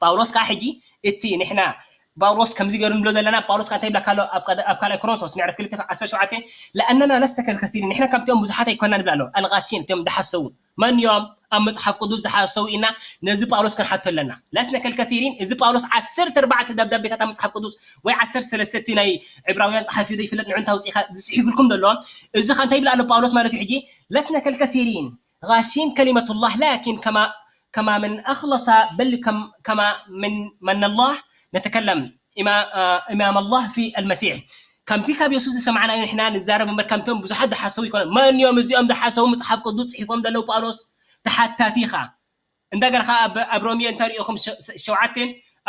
ጳውሎስ ከዓ ሕጂ እቲ ንሕና ጳውሎስ ከምዚ ገይሩ ንብሎ ዘለና ጳውሎስ ከዓ እንታይ ይብለካ ኣሎ ኣብ ካልኣይ ኮሮንቶስ ምዕራፍ ክልተ ዓሰርተ ሸውዓተ ለኣነና ለስተ ከልከሲሪ ንሕና ከምቲኦም ብዙሓት ኣይኮና ንብል ኣሎ ኣልቃሲን እቲኦም ዝሓሰቡ መን እዮም ኣብ መፅሓፍ ቅዱስ ዝሓሰቡ ኢና ነዚ ጳውሎስ ክንሓቶ ኣለና ለስነ ከልከሲሪን እዚ ጳውሎስ ዓሰርተ ኣርባዕተ ደብዳቤታት ኣብ መፅሓፍ ቅዱስ ወይ ዓሰርተ ሰለስተ እቲ ናይ ዕብራውያን ፀሓፊ ዘይፍለጥ ንዑ እንታይ ውፅኢካ ዝፅሒፍልኩም ዘሎ እዚ ከ እንታይ ይብል ኣሎ ጳውሎስ ማለት እዩ ሕጂ ለስነ ከልከሲሪን غاشين كلمة الله لكن كما كما من أخلص بل كم كما من من الله نتكلم إمام الله في المسيح ከምቲ ካብ የሱስ ዝሰማዕናዮ ንሕና ንዛረብ እምበር ከምቶም ብዙሓት ዝሓሰቡ ይኮነ መን እዮም እዚኦም ዝሓሰቡ መፅሓፍ ቅዱስ ፅሒፎም ዘለዉ ጳውሎስ ተሓታቲ ኢኻ እንደገና ከዓ ኣብ ሮሚዮ እንታይ ሪኢኹም ሸውዓተ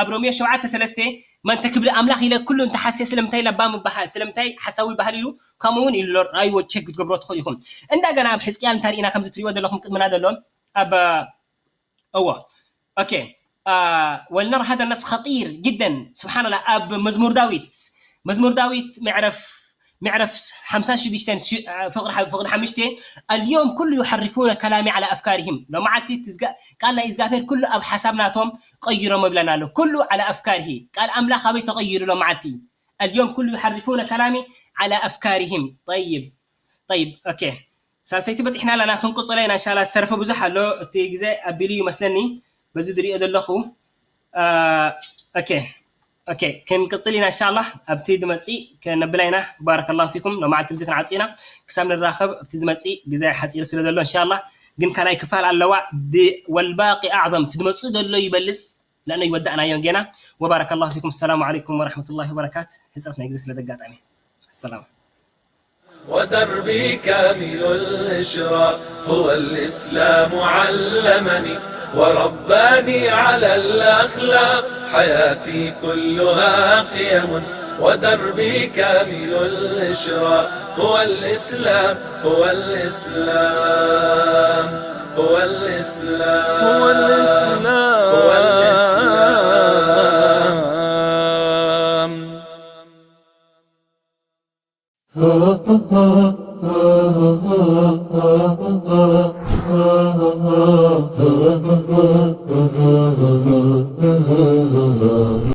ኣብ ሮሜ ሸውዓተ ሰለስተ መን ተክብሊ ኣምላኽ ኢለ ኩሉ እንተሓስየ ስለምንታይ ለባም ይበሃል ስለምንታይ ሓሳዊ ይበሃል ኢሉ ከምኡ እውን ኢሉ ኣሎ። ራእይዎ ቸክ ክትገብሮ ትኽእሉ ኢኹም። እንደገና ኣብ ሕዝቅያል እንታይ ርኢና ከምዚ ትሪእዎ ዘለኹም ቅድምና ዘሎ ኣብ እዎ ኦኬ ولنرى هذا النص خطير جدا سبحان الله ኣብ መዝሙር ዳዊት መዝሙር ዳዊት ምዕረፍ ምዕረፍ ሓምሳን ሽዱሽተን ፍቕዲ ሓምሽተ اليوم كل يحرفون كلامي على أفكارهم ሎመዓልቲ ቃል ናይ እግዚኣብሔር ኩሉ ኣብ ሓሳብ ናቶም ቀይሮም ይብለና ኣሎ ኩሉ على أفكاره ቃል ኣምላኽ ኣበይ ተቐይሩ ሎመዓልቲ اليوم كل يحرفون كلامي على أفكارهم طيب طيب ኦኬ ሳልሰይቲ በፂሕና ኣለና ክንቅፅሎ ኢና እንሻላ ዝተረፈ ብዙሕ ኣሎ እቲ ግዜ ኣቢሉ ይመስለኒ በዚ ዝሪኦ ዘለኹ ኦኬ ኦኬ ክንቅፅል ኢና እንሻላ ኣብቲ ድመፂእ ከነብላ ኢና ባረከላሁ ፊኩም ሎመዓልቲ ብዚ ክንዓፂ ኢና ክሳብ ንራኸብ ኣብቲ ድመፂእ ግዜ ሓፂሩ ስለ ዘሎ እንሻላ ግን ካልኣይ ክፋል ኣለዋ والباقي أعظم እቲ ድመፅእ ዘሎ ይበልፅ لأنه ይወዳእናዮን ጌና وبارك الله فيكم السلام عليكم ورحمة الله وبركاته ሕፅረት ናይ ግዜ ስለ ዘጋጠመ السلام ودربي كامل الإشراق هو الإسلام علمني ورباني على الأخلاق حياتي كلها قيم ودربي كامل الإشراق هو الإسلام هو الإسلام هو الإسلام هو الإسلام هو الإسلام